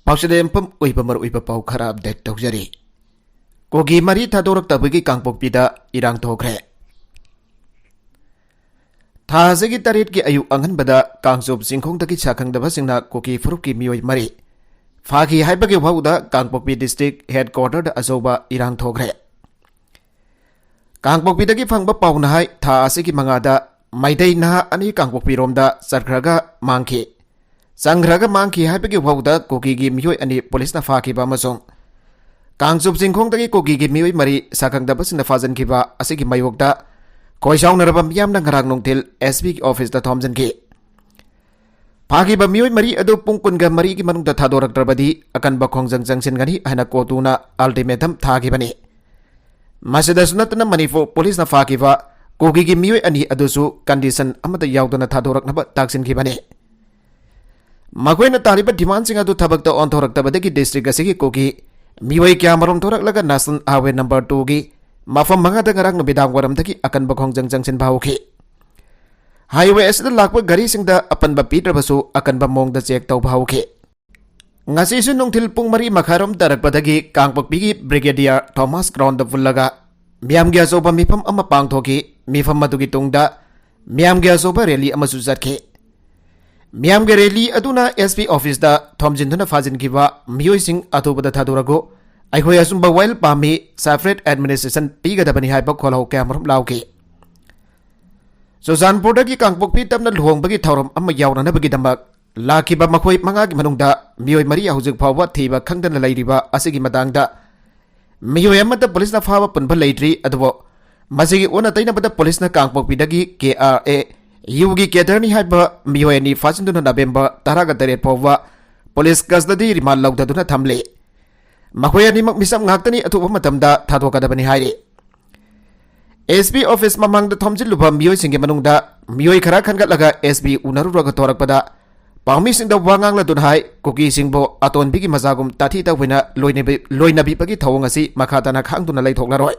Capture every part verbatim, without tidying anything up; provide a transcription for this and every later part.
ꯄꯥꯎꯆꯦꯗꯦꯝꯐꯝ ꯑꯣꯏꯕ ꯃꯔꯨꯑꯣꯏꯕ ꯄꯥꯎ ꯈꯔ ꯑꯞꯗꯦꯠ ꯇꯧꯖꯔꯤ꯫ ꯀꯨꯀꯤ ꯃꯔꯤ ꯊꯥꯗꯣꯔꯛꯇꯕꯒꯤ ꯀꯥꯡꯄꯣꯛꯄꯤꯗ ꯏꯔꯥꯡ ꯊꯣꯛꯈ꯭ꯔꯦ꯫ ꯊꯥ ꯑꯁꯤꯒꯤ ꯇꯔꯦꯠꯀꯤ ꯑꯌꯨꯛ ꯑꯉꯟꯕꯗ ꯀꯥꯡꯆꯨꯞ ꯆꯤꯡꯈꯣꯡꯗꯒꯤ ꯁꯥꯈꯪꯗꯕꯁꯤꯡꯅ ꯀꯨꯀꯤ ꯐꯨꯔꯨꯞꯀꯤ ꯃꯤꯑꯣꯏ ꯃꯔꯤ ꯐꯥꯈꯤ ꯍꯥꯏꯕꯒꯤ ꯋꯥꯍꯧꯗ ꯀꯥꯡꯄꯣꯛꯄꯤ ꯗꯤꯁꯇ꯭ꯔꯤꯛ ꯍꯦꯗꯀ꯭ꯋꯥꯇꯔꯗ ꯑꯆꯧꯕ ꯏꯔꯥꯡ ꯊꯣꯛꯈ꯭ꯔꯦ꯫ ꯀꯥꯡꯄꯣꯛꯄꯤꯗꯒꯤ ꯐꯪꯕ ꯄꯥꯎꯅ ꯍꯥꯏ, ꯊꯥ ꯑꯁꯤꯒꯤ ꯃꯉꯥꯗ ꯃꯩꯇꯩ ꯅꯍꯥ ꯑꯅꯤ ꯀꯥꯡꯄꯣꯛꯄꯤꯔꯣꯝꯗ ꯆꯠꯈ꯭ꯔꯒ ꯃꯥꯡꯈꯤ꯫ ꯆꯪꯈ꯭ꯔꯒ ꯃꯥꯡꯈꯤ ꯍꯥꯏꯕꯒꯤ ꯋꯥꯍꯧꯗ ꯀꯨꯀꯤꯒꯤ ꯃꯤꯑꯣꯏ ꯑꯅꯤ ꯄꯨꯂꯤꯁꯅ ꯐꯥꯈꯤꯕ ꯑꯃꯁꯨꯡ ꯀꯥꯡꯆꯨꯞ ꯆꯤꯡꯈꯣꯡꯗꯒꯤ ꯀꯨꯀꯤꯒꯤ ꯃꯤꯑꯣꯏ ꯃꯔꯤ ꯁꯥꯈꯪꯗꯕꯁꯤꯡꯅ ꯐꯥꯖꯤꯟꯈꯤꯕ ꯑꯁꯤꯒꯤ ꯃꯥꯌꯣꯛꯇ ꯈꯣꯏꯁꯥꯎꯅꯔꯕ ꯃꯤꯌꯥꯝꯅ ꯉꯔꯥꯡ ꯅꯨꯡꯊꯤꯜ ꯑꯦꯁ ꯄꯤꯒꯤ ꯑꯣꯐꯤꯁꯇ ꯊꯣꯝꯖꯤꯟꯈꯤ꯫ ꯐꯥꯈꯤꯕ ꯃꯤꯑꯣꯏ ꯃꯔꯤ ꯑꯗꯨ ꯄꯨꯡ ꯀꯨꯟꯒ ꯃꯔꯤꯒꯤ ꯃꯅꯨꯡꯗ ꯊꯥꯗꯣꯔꯛꯇ꯭ꯔꯕꯗꯤ ꯑꯀꯟꯕ ꯈꯣꯡꯖꯪ ꯆꯪꯁꯤꯟꯒꯅꯤ ꯍꯥꯏꯅ ꯀꯣꯇꯨꯅ ꯑꯜꯇꯤꯃꯦꯇꯝ ꯊꯥꯈꯤꯕꯅꯤ꯫ ꯃꯁꯤꯗꯁꯨ ꯅꯠꯇꯅ ꯃꯅꯤꯄꯨꯔ ꯄꯨꯂꯤꯁꯅ ꯐꯥꯈꯤꯕ ꯀꯨꯀꯤꯒꯤ ꯃꯤꯑꯣꯏ ꯑꯅꯤ ꯑꯗꯨꯁꯨ ꯀꯟꯗꯤꯁꯟ ꯑꯃꯠꯇ ꯌꯥꯎꯗꯅ ꯊꯥꯗꯣꯔꯛꯅꯕ ꯇꯥꯛꯁꯤꯟꯈꯤꯕꯅꯤ꯫ ꯃꯈꯣꯏꯅ ꯇꯥꯔꯤꯕ ꯗꯤꯃꯥꯟꯁꯤꯡ ꯑꯗꯨ ꯊꯕꯛꯇ ꯑꯣꯟꯊꯣꯔꯛꯇꯕꯗꯒꯤ ꯗꯤꯁꯇ꯭ꯔꯤꯛ ꯑꯁꯤꯒꯤ ꯀꯨꯀꯤ ꯃꯤꯑꯣꯏ ꯀꯌꯥꯃꯔꯨꯝ ꯊꯣꯔꯛꯂꯒ ꯅꯦꯁꯅꯦꯜ ꯍꯥꯏꯋꯦ ꯅꯝꯕꯔ ꯇꯨꯒꯤ ꯃꯐꯝ ꯃꯉꯥꯗ ꯉꯔꯥꯡ ꯅꯨꯃꯤꯗꯥꯡ ꯋꯥꯏꯔꯝꯗꯒꯤ ꯑꯀꯟꯕ ꯈꯣꯡꯖꯪ ꯆꯪꯁꯤꯟꯕ ꯍꯧꯈꯤ꯫ ꯍꯥꯏꯋꯦ ꯑꯁꯤꯗ ꯂꯥꯛꯄ ꯒꯥꯔꯤꯁꯤꯡꯗ ꯑꯄꯟꯕ ꯄꯤꯗ꯭ꯔꯕꯁꯨ ꯑꯀꯟꯕ ꯃꯑꯣꯡꯗ ꯆꯦꯛ ꯇꯧꯕ ꯍꯧꯈꯤ꯫ ꯉꯁꯤꯁꯨ ꯅꯨꯡꯊꯤꯜ ꯄꯨꯡ ꯃꯔꯤ ꯃꯈꯥꯏꯔꯣꯝ ꯇꯥꯔꯛꯄꯗꯒꯤ ꯀꯥꯡꯄꯣꯛꯄꯤꯒꯤ ꯕ꯭ꯔꯤꯒꯦꯗꯤꯌꯔ ꯊꯣꯃꯥꯁ ꯒ꯭ꯔꯥꯎꯟꯗ ꯄꯨꯜꯂꯒ ꯃꯤꯌꯥꯝꯒꯤ ꯑꯆꯧꯕ ꯃꯤꯐꯝ ꯑꯃ ꯄꯥꯡꯊꯣꯛꯈꯤ꯫ ꯃꯤꯐꯝ ꯑꯗꯨꯒꯤ ꯇꯨꯡꯗ ꯃꯤꯌꯥꯝꯒꯤ ꯑꯆꯧꯕ ꯔꯦꯂꯤ ꯑꯃꯁꯨ ꯆꯠꯈꯤ꯫ ꯃꯤꯌꯥꯝꯒꯤ ꯔꯦꯂꯤ ꯑꯗꯨꯅ ꯑꯦꯁ ꯄꯤ ꯑꯣꯐꯤꯁꯇ ꯊꯣꯝꯖꯤꯟꯗꯨꯅ ꯐꯥꯖꯤꯟꯈꯤꯕ ꯃꯤꯑꯣꯏꯁꯤꯡ ꯑꯊꯨꯕꯗ ꯊꯥꯗꯣꯔꯛꯎ, ꯑꯩꯈꯣꯏ ꯑꯆꯨꯝꯕ ꯋꯥꯌꯦꯜ ꯄꯥꯝꯃꯤ, ꯁꯦꯄꯔꯦꯠ ꯑꯦꯗꯃꯤꯅꯤꯁꯇ꯭ꯔꯦꯁꯟ ꯄꯤꯒꯗꯕꯅꯤ ꯍꯥꯏꯕ ꯈꯣꯜꯂꯥꯎ ꯀꯌꯥꯃꯔꯨꯝ ꯂꯥꯎꯈꯤ꯫ ꯆꯨꯔꯆꯥꯟꯄꯨꯔꯗꯒꯤ ꯀꯥꯡꯄꯣꯛꯄꯤ ꯇꯞꯅ ꯂꯨꯍꯣꯡꯕꯒꯤ ꯊꯧꯔꯝ ꯑꯃ ꯌꯥꯎꯅꯅꯕꯒꯤꯗꯃꯛ ꯂꯥꯛꯈꯤꯕ ꯃꯈꯣꯏ ꯃꯉꯥꯒꯤ ꯃꯅꯨꯡꯗ ꯃꯤꯑꯣꯏ ꯃꯔꯤ ꯍꯧꯖꯤꯛ ꯐꯥꯎꯕ ꯊꯤꯕ ꯈꯪꯗꯅ ꯂꯩꯔꯤꯕ ꯑꯁꯤꯒꯤ ꯃꯇꯥꯡꯗ ꯃꯤꯑꯣꯏ ꯑꯃꯠꯇ ꯄꯨꯂꯤꯁꯅ ꯐꯥꯕ ꯄꯨꯟꯕ ꯂꯩꯇ꯭ꯔꯤ꯫ ꯑꯗꯨꯕꯨ ꯃꯁꯤꯒꯤ ꯑꯣꯟꯅ ꯇꯩꯅꯕꯗ ꯄꯨꯂꯤꯁꯅ ꯀꯥꯡꯄꯣꯛꯄꯤꯗꯒꯤ ꯀꯦ ꯑꯥꯔ ꯑꯦ ꯌꯨꯒꯤ ꯀꯦꯗꯔꯅꯤ ꯍꯥꯏꯕ ꯃꯤꯑꯣꯏ ꯑꯅꯤ ꯐꯥꯖꯤꯟꯗꯨꯅ ꯅꯕꯦꯝꯕꯔ ꯇꯔꯥꯒ ꯇꯔꯦꯠ ꯐꯥꯎꯕ ꯄꯨꯂꯤꯁ ꯀꯁꯇꯗꯤ ꯔꯤꯃꯥꯟ ꯂꯧꯊꯗꯨꯅ ꯊꯝꯂꯤ꯫ ꯃꯈꯣꯏ ꯑꯅꯤꯃꯛ ꯃꯤꯆꯝ ꯉꯥꯛꯇꯅꯤ, ꯑꯊꯨꯕ ꯃꯇꯝꯗ ꯊꯥꯗꯣꯛꯀꯗꯕꯅꯤ ꯍꯥꯏꯔꯤ꯫ ꯑꯦꯁ ꯄꯤ ꯑꯣꯐꯤꯁ ꯃꯃꯥꯡꯗ ꯊꯣꯝꯖꯤꯜꯂꯨꯕ ꯃꯤꯑꯣꯏꯁꯤꯡꯒꯤ ꯃꯅꯨꯡꯗ ꯃꯤꯑꯣꯏ ꯈꯔ ꯈꯟꯒꯠꯂꯒ ꯑꯦꯁ ꯄꯤ ꯎꯅꯔꯨꯔꯒ ꯊꯣꯔꯛꯄꯗ ꯄꯥꯎꯃꯤꯁꯤꯡꯗ ꯋꯥ ꯉꯥꯡꯂꯗꯨꯅ ꯍꯥꯏ, ꯀꯨꯀꯤꯁꯤꯡꯕꯨ ꯑꯇꯣꯟꯕꯤꯒꯤ ꯃꯆꯥꯒꯨꯝ ꯇꯥꯊꯤ ꯇꯧꯕꯅ ꯂꯣꯏꯅꯕꯤ-, ꯂꯣꯏꯅꯕꯤꯕꯒꯤ ꯊꯧꯑꯣꯡ ꯑꯁꯤ ꯃꯈꯥ ꯇꯥꯅ ꯈꯥꯡꯗꯨꯅ ꯂꯩꯊꯣꯛꯂꯔꯣꯏ꯫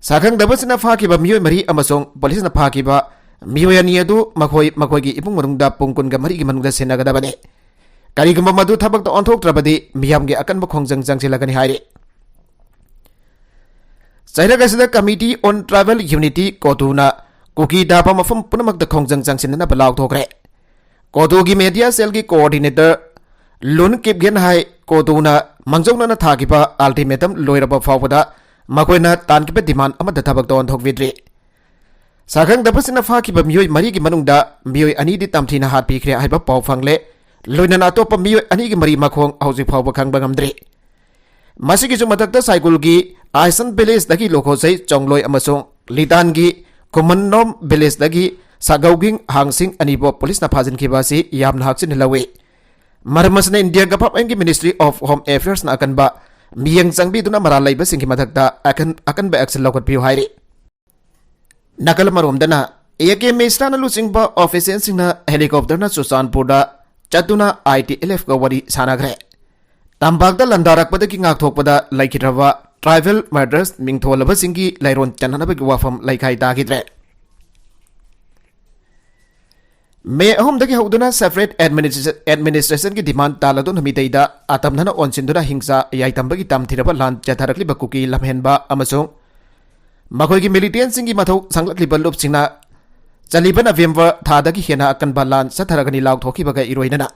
ꯁꯥꯈꯪꯗꯕꯁꯤꯅ ꯐꯥꯈꯤꯕ ꯃꯤꯑꯣꯏ ꯃꯔꯤ ꯑꯃꯁꯨꯡ ꯄꯨꯂꯤꯁꯅ ꯐꯥꯈꯤꯕ ꯃꯤꯑꯣꯏ ꯑꯅꯤ ꯑꯗꯨ ꯃꯈꯣꯏ ꯃꯈꯣꯏꯒꯤ ꯏꯃꯨꯡ ꯃꯅꯨꯡꯗ ꯄꯨꯡ ꯀꯨꯟꯒ ꯃꯔꯤꯒꯤ ꯃꯅꯨꯡꯗ ꯁꯤꯟꯅꯒꯗꯕꯅꯤ꯫ ꯀꯔꯤꯒꯨꯝꯕ ꯃꯗꯨ ꯊꯕꯛꯇ ꯑꯣꯟꯊꯣꯛꯇ꯭ꯔꯕꯗꯤ ꯃꯤꯌꯥꯝꯒꯤ ꯑꯀꯟꯕ ꯈꯣꯡꯖꯪ ꯆꯪꯁꯤꯜꯂꯒꯅꯤ ꯍꯥꯏꯔꯤ꯫ ꯆꯩꯔꯛ ꯑꯁꯤꯗ Committee on Tribal Unity, ꯀꯣꯇꯨꯅ ꯀꯨꯀꯤ ꯇꯥꯕ ꯃꯐꯝ ꯄꯨꯝꯅꯃꯛꯇ ꯈꯣꯡꯖꯪ ꯆꯪꯁꯤꯟꯅꯅꯕ ꯂꯥꯎꯊꯣꯛꯈ꯭ꯔꯦ꯫ ꯀꯣꯇꯨꯒꯤ media cellꯒꯤ coordinator ꯂꯨꯟ ꯀꯤꯞꯒꯦꯟ ꯍꯥꯏ, ꯀꯣꯇꯨꯅ ꯃꯥꯡꯖꯧꯅꯅ ꯊꯥꯈꯤꯕ ultimatum ꯂꯣꯏꯔꯕ ꯐꯥꯎꯕꯗ ꯃꯈꯣꯏꯅ ꯇꯥꯟꯈꯤꯕ demand ꯑꯃꯠꯇ ꯊꯕꯛꯇ ꯑꯣꯟꯊꯣꯛꯄꯤꯗ꯭ꯔꯤ꯫ ꯁꯛꯈꯪꯗꯕꯁꯤꯡꯅ ꯐꯥꯈꯤꯕ ꯃꯤꯑꯣꯏ ꯃꯔꯤꯒꯤ ꯃꯅꯨꯡꯗ ꯃꯤꯑꯣꯏ ꯑꯅꯤꯗꯤ ꯇꯝꯊꯤꯅ ꯍꯥꯠꯄꯤꯈ꯭ꯔꯦ ꯍꯥꯏꯕ ꯄꯥꯎ ꯐꯪꯂꯦ꯫ ꯂꯣꯏꯅꯅ ꯑꯇꯣꯞꯄ ꯃꯤꯑꯣꯏ ꯑꯅꯤꯒꯤ ꯃꯔꯤ ꯃꯈꯣꯡ ꯍꯧꯖꯤꯛ ꯐꯥꯎꯕ ꯈꯪꯕ ꯉꯝꯗ꯭ꯔꯤ꯫ ꯃꯁꯤꯒꯤꯁꯨ ꯃꯊꯛꯇ ꯁꯥꯏꯒꯨꯜꯒꯤ ꯑꯥꯏꯁꯟ villageꯗꯒꯤ ꯂꯣꯈꯣꯁꯩ ꯆꯣꯡꯂꯣꯏ ꯑꯃꯁꯨꯡ ꯂꯤꯇꯥꯟꯒꯤ ꯈꯨꯃꯟꯅꯣꯝ villageꯗꯒꯤ ꯁꯥꯒꯧꯒꯤꯡ ꯍꯥꯡꯁꯤꯡ ꯑꯅꯤꯕꯨ ꯄꯨꯂꯤꯁꯅ ꯐꯥꯖꯤꯟꯈꯤꯕ ꯑꯁꯤ ꯌꯥꯝꯅ ꯍꯥꯛꯆꯤꯟꯅ ꯂꯧꯏ꯫ ꯃꯔꯝ ꯑꯁꯤꯅ India Governmentꯀꯤ Ministry of Home Affairsꯅ ꯑꯀꯟꯕ ꯃꯤꯠꯌꯦꯡ ꯆꯪꯕꯤꯗꯨꯅ ꯃꯔꯥꯜ ꯂꯩꯕꯁꯤꯡꯒꯤ ꯃꯊꯛꯇ ꯑꯀꯟ-, ꯑꯀꯟꯕ action ꯂꯧꯈꯠꯄꯤꯌꯨ ꯍꯥꯏꯔꯤ꯫ ꯅꯥꯀꯜ ꯑꯃꯔꯣꯝꯗꯅ, A K ꯃꯤꯁ꯭ꯔꯥꯅ ꯂꯨꯆꯤꯡꯕ officialꯁꯤꯡꯅ helicopterꯅ ꯆꯨꯔꯆꯥꯟꯄꯨꯔꯗ ꯆꯠꯇꯨꯅ I T L Fꯀ ꯋꯥꯔꯤ ꯁꯥꯟꯅꯈ꯭ꯔꯦ꯫ ꯇꯝꯄꯥꯛꯇ ꯂꯥꯟꯗꯥꯔꯛꯄꯗꯒꯤ ꯉꯥꯛꯊꯣꯛꯄꯗ ꯂꯩꯈꯤꯗ꯭ꯔꯕ tribal martyrs ꯃꯤꯡꯊꯣꯜꯂꯕꯁꯤꯡꯒꯤ ꯂꯩꯔꯣꯟ ꯆꯟꯅꯅꯕꯒꯤ ꯋꯥꯐꯝ ꯂꯩꯈꯥꯏ ꯇꯥꯈꯤꯗ꯭ꯔꯦ꯫ ꯃꯦ ꯑꯍꯨꯝꯗꯒꯤ ꯍꯧꯗꯨꯅ separate administration, administrationꯒꯤ demand ꯇꯥꯜꯂꯗꯨꯅ ꯃꯤꯇꯩꯗ ꯑꯇꯝꯅꯅ ꯑꯣꯟꯁꯤꯟꯗꯨꯅ ꯍꯤꯡꯁꯥ ꯌꯥꯏꯇꯝꯕꯒꯤ ꯇꯝꯊꯤꯔꯕ ꯂꯥꯟ ꯆꯠꯊꯔꯛꯂꯤꯕ ꯀꯨꯀꯤ ꯂꯝꯍꯦꯟꯕ ꯑꯃꯁꯨꯡ ꯃꯈꯣꯏꯒꯤ militantꯁꯤꯡꯒꯤ ꯃꯊꯧ ꯁꯪꯂꯛꯂꯤꯕ ꯂꯨꯞꯁꯤꯡꯅ ꯆꯠꯂꯤꯕ November ꯊꯥꯗꯒꯤ ꯍꯦꯟꯅ ꯑꯀꯟꯕ ꯂꯥꯟ ꯆꯠꯊꯔꯒꯅꯤ ꯂꯥꯎꯊꯣꯛꯈꯤꯕꯒ ꯏꯔꯣꯏꯅꯅ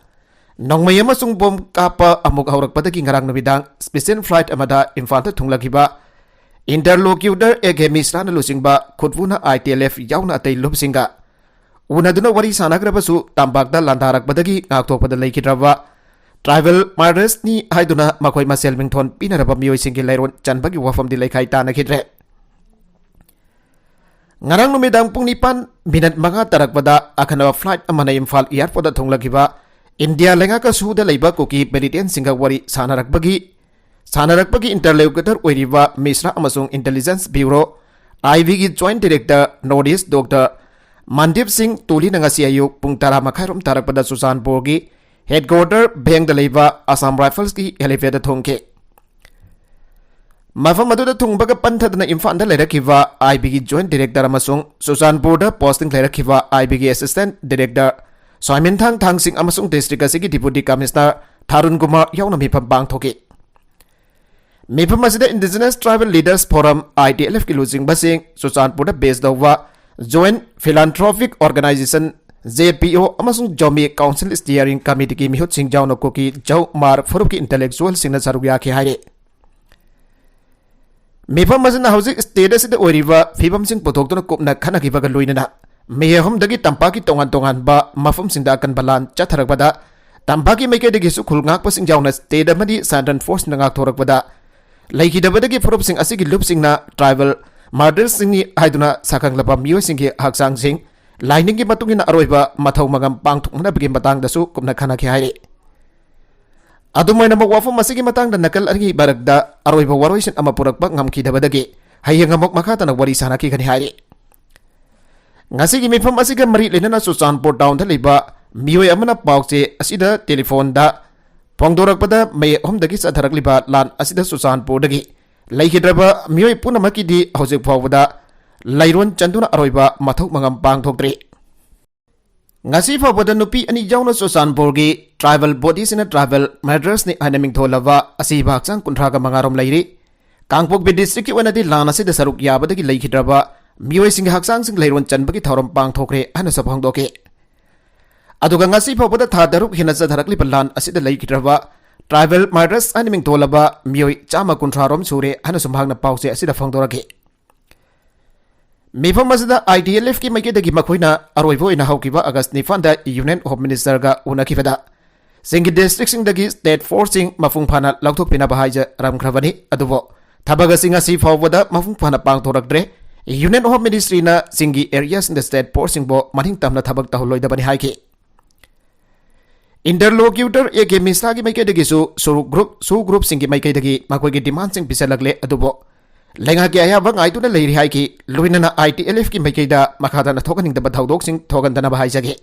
ꯅꯣꯡꯃꯩ ꯑꯃꯁꯨꯡ ꯕꯣꯝ ꯀꯥꯞꯄ ꯑꯃꯨꯛ ꯍꯧꯔꯛꯄꯗꯒꯤ ꯉꯔꯥꯡ ꯅꯨꯃꯤꯗꯥꯡ special flight ꯑꯃꯗ ꯏꯝꯐꯥꯜꯗ ꯊꯨꯡꯂꯈꯤꯕ interlocutor A K ꯃꯤꯁ꯭ꯔꯥꯅ ꯂꯨꯆꯤꯡꯕ ꯈꯨꯠꯄꯨꯅ I T L F ꯌꯥꯎꯅ ꯑꯇꯩ ꯂꯨꯞꯁꯤꯡꯒ ꯎꯅꯗꯨꯅ ꯋꯥꯔꯤ ꯁꯥꯟꯅꯈ꯭ꯔꯕꯁꯨ, ꯇꯝꯄꯥꯛꯇ ꯂꯥꯟꯗꯥꯔꯛꯄꯗꯒꯤ ꯉꯥꯛꯊꯣꯛꯄꯗ ꯂꯩꯈꯤꯗ꯭ꯔꯕ tribal martyrsꯅꯤ ꯍꯥꯏꯗꯨꯅ ꯃꯈꯣꯏ ꯃꯁꯦꯜ ꯃꯤꯡꯊꯣꯟ ꯄꯤꯅꯔꯕ ꯃꯤꯑꯣꯏꯁꯤꯡꯒꯤ ꯂꯩꯔꯣꯟ ꯆꯟꯕꯒꯤ ꯋꯥꯐꯝꯗꯤ ꯂꯩꯈꯥꯏ ꯇꯥꯅꯈꯤꯗ꯭ꯔꯦ꯫ ꯉꯔꯥꯡ ꯅꯨꯃꯤꯗꯥꯡ ꯄꯨꯡ ꯅꯤꯄꯥꯟ minute ꯃꯉꯥ ꯇꯥꯔꯛꯄꯗ ꯑꯈꯟꯅꯕ flight ꯑꯃꯅ ꯏꯝꯐꯥꯜ airportꯇ ꯊꯨꯡꯂꯈꯤꯕ ꯏꯟꯗꯤꯌꯥ ꯂꯩꯉꯥꯛꯀ ꯁꯨꯗ ꯂꯩꯕ ꯀꯨꯀꯤ militantꯁꯤꯡꯒ ꯋꯥꯔꯤ ꯁꯥꯟꯅꯔꯛꯄꯒꯤ, ꯁꯥꯟꯅꯔꯛꯄꯒꯤ interlocutor ꯑꯣꯏꯔꯤꯕ ꯃꯤꯁ꯭ꯔꯥ ꯑꯃꯁꯨꯡ Intelligence Bureau, I Bꯒꯤ Joint Director North East Doctor ꯃꯟꯗꯤꯞ ꯁꯤꯡ ꯇꯨꯂꯤꯅ ꯉꯁꯤ ꯑꯌꯨꯛ ꯄꯨꯡ ꯇꯔꯥ ꯃꯈꯥꯏꯔꯣꯝ ꯇꯥꯔꯛꯄꯗ ꯆꯨꯔꯆꯥꯟꯄꯨꯔꯒꯤ headquarter ꯚꯦꯡꯗ ꯂꯩꯕ Assam Riflesꯀꯤ helipad ꯊꯨꯡꯈꯤ꯫ ꯃꯐꯝ ꯑꯗꯨꯗ ꯊꯨꯡꯕꯒ ꯄꯟꯊꯗꯅ ꯏꯝꯐꯥꯜꯗ ꯂꯩꯔꯛꯈꯤꯕ I Bꯒꯤ Joint Director ꯑꯃꯁꯨꯡ ꯆꯨꯔꯆꯥꯟꯄꯨꯔꯗ posting ꯂꯩꯔꯛꯈꯤꯕ I Bꯒꯤ Assistant Director ꯁ꯭ꯋꯥꯃꯤꯟꯊꯥꯡ ꯊꯥꯡꯁꯤꯡ ꯑꯃꯁꯨꯡ district ꯑꯁꯤꯒꯤ Deputy Commissioner ꯊꯥꯔꯨꯟ ꯀꯨꯃꯥꯔ ꯌꯥꯎꯅ ꯃꯤꯐꯝ ꯄꯥꯡꯊꯣꯛꯈꯤ꯫ ꯃꯤꯐꯝ ꯑꯁꯤꯗ Indigenous Tribal Leaders Forum, ITLFꯀꯤ ꯂꯨꯆꯤꯡꯕꯁꯤꯡ, ꯆꯨꯔꯆꯥꯟꯄꯨꯔꯗ base ꯇꯧꯕ Joint Philanthropic Organization, JPO, ꯑꯃꯁꯨꯡ Zomi Council Steering Committeeꯒꯤ ꯃꯤꯍꯨꯠꯁꯤꯡ ꯌꯥꯎꯅ ꯀꯨꯀꯤ, ꯖꯧ, ꯃꯥꯔ ꯐꯨꯔꯨꯞꯀꯤ intellectualꯁꯤꯡꯅ ꯁꯔꯨꯛ ꯌꯥꯈꯤ ꯍꯥꯏꯔꯤ꯫ ꯃꯤꯐꯝ ꯑꯁꯤꯅ ꯍꯧꯖꯤꯛ state ꯑꯁꯤꯗ ꯑꯣꯏꯔꯤꯕ ꯐꯤꯕꯝꯁꯤꯡ ꯄꯨꯊꯣꯛꯇꯨꯅ ꯀꯨꯞꯅ ꯈꯟꯅꯈꯤꯕꯒ ꯂꯣꯏꯅꯅ ꯃꯦ ꯑꯍꯨꯝꯗꯒꯤ ꯇꯝꯄꯥꯛꯀꯤ ꯇꯣꯉꯥꯟ ꯇꯣꯉꯥꯟꯕ ꯃꯐꯝꯁꯤꯡꯗ ꯑꯀꯟꯕ ꯂꯥꯟ ꯆꯠꯊꯔꯛꯄꯗ ꯇꯝꯄꯥꯛꯀꯤ ꯃꯥꯏꯀꯩꯗꯒꯤꯁꯨ ꯈꯨꯜ ꯉꯥꯛꯄꯁꯤꯡ ꯌꯥꯎꯅ state ꯑꯃꯗꯤ central forceꯅ ꯉꯥꯛꯊꯣꯔꯛꯄꯗ ꯂꯩꯈꯤꯗꯕꯗꯒꯤ ꯐꯨꯔꯨꯞꯁꯤꯡ ꯑꯁꯤꯒꯤ ꯂꯨꯞꯁꯤꯡꯅ tribal martyrsꯁꯤꯡꯅꯤ ꯍꯥꯏꯗꯨꯅ ꯁꯛꯈꯪꯂꯕ ꯃꯤꯑꯣꯏꯁꯤꯡꯒꯤ ꯍꯛꯆꯥꯡꯁꯤꯡ ꯂꯥꯏꯅꯤꯡꯒꯤ ꯃꯇꯨꯡ ꯏꯟꯅ ꯑꯔꯣꯏꯕ ꯃꯊꯧ ꯃꯉꯝ ꯄꯥꯡꯊꯣꯛꯅꯅꯕꯒꯤ ꯃꯇꯥꯡꯗꯁꯨ ꯀꯨꯞꯅ ꯈꯟꯅꯈꯤ ꯍꯥꯏꯔꯤ꯫ ꯑꯗꯨꯝ ꯑꯣꯏꯅꯃꯛ, ꯋꯥꯐꯝ ꯑꯁꯤꯒꯤ ꯃꯇꯥꯡꯗ ꯅꯥꯀꯜ ꯑꯅꯤꯒꯤ ꯃꯔꯛꯇ ꯑꯔꯣꯏꯕ ꯋꯥꯔꯣꯏꯁꯤꯟ ꯑꯃ ꯄꯨꯔꯛꯄ ꯉꯝꯈꯤꯗꯕꯗꯒꯤ ꯍꯌꯦꯡ ꯑꯃꯨꯛ ꯃꯈꯥ ꯇꯥꯅ ꯋꯥꯔꯤ ꯁꯥꯟꯅꯈꯤꯒꯅꯤ ꯍꯥꯏꯔꯤ꯫ ꯉꯁꯤꯒꯤ ꯃꯤꯐꯝ ꯑꯁꯤꯒ ꯃꯔꯤ ꯂꯩꯅꯅ ꯆꯨꯔꯆꯥꯟꯄꯨꯔ townꯗ ꯂꯩꯕ ꯃꯤꯑꯣꯏ ꯑꯃꯅ ꯄꯥꯎꯆꯦ ꯑꯁꯤꯗ telephoneꯗ ꯐꯣꯡꯗꯣꯔꯛꯄꯗ ꯃꯦ ꯑꯍꯨꯝꯗꯒꯤ ꯆꯠꯊꯔꯛꯂꯤꯕ ꯂꯥꯟ ꯑꯁꯤꯗ ꯆꯨꯔꯆꯥꯟꯄꯨꯔꯗꯒꯤ ꯂꯩꯈꯤꯗ꯭ꯔꯕ ꯃꯤꯑꯣꯏ ꯄꯨꯝꯅꯃꯛꯀꯤꯗꯤ ꯍꯧꯖꯤꯛ ꯐꯥꯎꯕꯗ ꯂꯩꯔꯣꯟ ꯆꯟꯗꯨꯅ ꯑꯔꯣꯏꯕ ꯃꯊꯧ ꯃꯉꯝ ꯄꯥꯡꯊꯣꯛꯇ꯭ꯔꯤ꯫ ꯉꯁꯤ ꯐꯥꯎꯕꯗ ꯅꯨꯄꯤ ꯑꯅꯤ ꯌꯥꯎꯅ ꯆꯨꯔꯆꯥꯟꯄꯨꯔꯒꯤ tribal bodyꯁꯤꯡꯅ tribal martyrsꯅꯤ ꯍꯥꯏꯅ ꯃꯤꯡꯊꯣꯜꯂꯕ ꯑꯁꯤꯕ ꯍꯛꯆꯥꯡ ꯀꯨꯟꯊ꯭ꯔꯥꯒ ꯃꯉꯥꯔꯣꯝ ꯂꯩꯔꯤ꯫ ꯀꯥꯡꯄꯣꯛꯄꯤ districtꯀꯤ ꯑꯣꯏꯅꯗꯤ ꯂꯥꯟ ꯑꯁꯤꯗ ꯁꯔꯨꯛ ꯌꯥꯕꯗꯒꯤ ꯂꯩꯈꯤꯗ꯭ꯔꯕ ꯃꯤꯑꯣꯏꯁꯤꯡꯒꯤ ꯍꯛꯆꯥꯡꯁꯤꯡ ꯂꯩꯔꯣꯟ ꯆꯟꯕꯒꯤ ꯊꯧꯔꯝ ꯄꯥꯡꯊꯣꯛꯈ꯭ꯔꯦ ꯍꯥꯏꯅꯁꯨ ꯐꯣꯡꯗꯣꯛꯈꯤ꯫ ꯑꯗꯨꯒ ꯉꯁꯤ ꯐꯥꯎꯕꯗ ꯊꯥ ꯇꯔꯨꯛ ꯍꯦꯟꯅ ꯆꯠꯊꯔꯛꯂꯤꯕ ꯂꯥꯟ ꯑꯁꯤꯗ ꯂꯩꯈꯤꯗ꯭ꯔꯕ tribal martyrs ꯍꯥꯏꯅ ꯃꯤꯡꯊꯣꯜꯂꯕ ꯃꯤꯑꯣꯏ ꯆꯥꯝꯃ ꯀꯨꯟꯊ꯭ꯔꯥꯔꯣꯝ ꯁꯨꯔꯦ ꯍꯥꯏꯅꯁꯨ ꯃꯍꯥꯛꯅ ꯄꯥꯎꯆꯦ ꯑꯁꯤꯗ ꯐꯣꯡꯗꯣꯔꯛꯈꯤ꯫ ꯃꯤꯐꯝ ꯑꯁꯤꯗ ITLFꯀꯤ ꯃꯥꯏꯀꯩꯗꯒꯤ ꯃꯈꯣꯏꯅ ꯑꯔꯣꯏꯕ ꯑꯣꯏꯅ ꯍꯧꯈꯤꯕ August ꯅꯤꯄꯥꯟꯗ Union Home Ministerꯒ ꯎꯅꯈꯤꯕꯗ ꯆꯤꯡꯒꯤ districtꯁꯤꯡꯗꯒꯤ state forceꯁꯤꯡ ꯃꯄꯨꯡ ꯐꯥꯅ ꯂꯧꯊꯣꯛꯄꯤꯅꯕ ꯍꯥꯏꯖꯔꯝꯈ꯭ꯔꯕꯅꯤ꯫ ꯑꯗꯨꯕꯨ ꯊꯕꯛ ꯑꯁꯤ ꯉꯁꯤ ꯐꯥꯎꯕꯗ ꯃꯄꯨꯡ ꯐꯥꯅ ꯄꯥꯡꯊꯣꯔꯛꯇ꯭ꯔꯦ꯫ Union Home Ministryꯅ ꯆꯤꯡꯒꯤ areaꯁꯤꯡꯗ state forceꯁꯤꯡꯕꯨ ꯃꯅꯤꯡ ꯇꯝꯅ ꯊꯕꯛ ꯇꯧꯍꯜꯂꯣꯏꯗꯕꯅꯤ ꯍꯥꯏꯈꯤ꯫ Interlocutor A K Mishraꯒꯤ ꯃꯥꯏꯀꯩꯗꯒꯤꯁꯨ SoO group, SoO groupꯁꯤꯡꯒꯤ ꯃꯥꯏꯀꯩꯗꯒꯤ ꯃꯈꯣꯏꯒꯤ demandꯁꯤꯡ ꯄꯤꯁꯜꯂꯛꯂꯦ, ꯑꯗꯨꯕꯨ ꯂꯩꯉꯥꯛꯀꯤ ꯑꯌꯥꯕ ꯉꯥꯏꯗꯨꯅ ꯂꯩꯔꯤ ꯍꯥꯏꯈꯤ꯫ ꯂꯣꯏꯅꯅ ITLFꯀꯤ ꯃꯥꯏꯀꯩꯗ ꯃꯈꯥ ꯇꯥꯅ ꯊꯣꯛꯍꯟꯅꯤꯡꯗꯕ ꯊꯧꯗꯣꯛꯁꯤꯡ ꯊꯣꯛꯍꯟꯗꯅꯕ ꯍꯥꯏꯖꯒꯦ꯫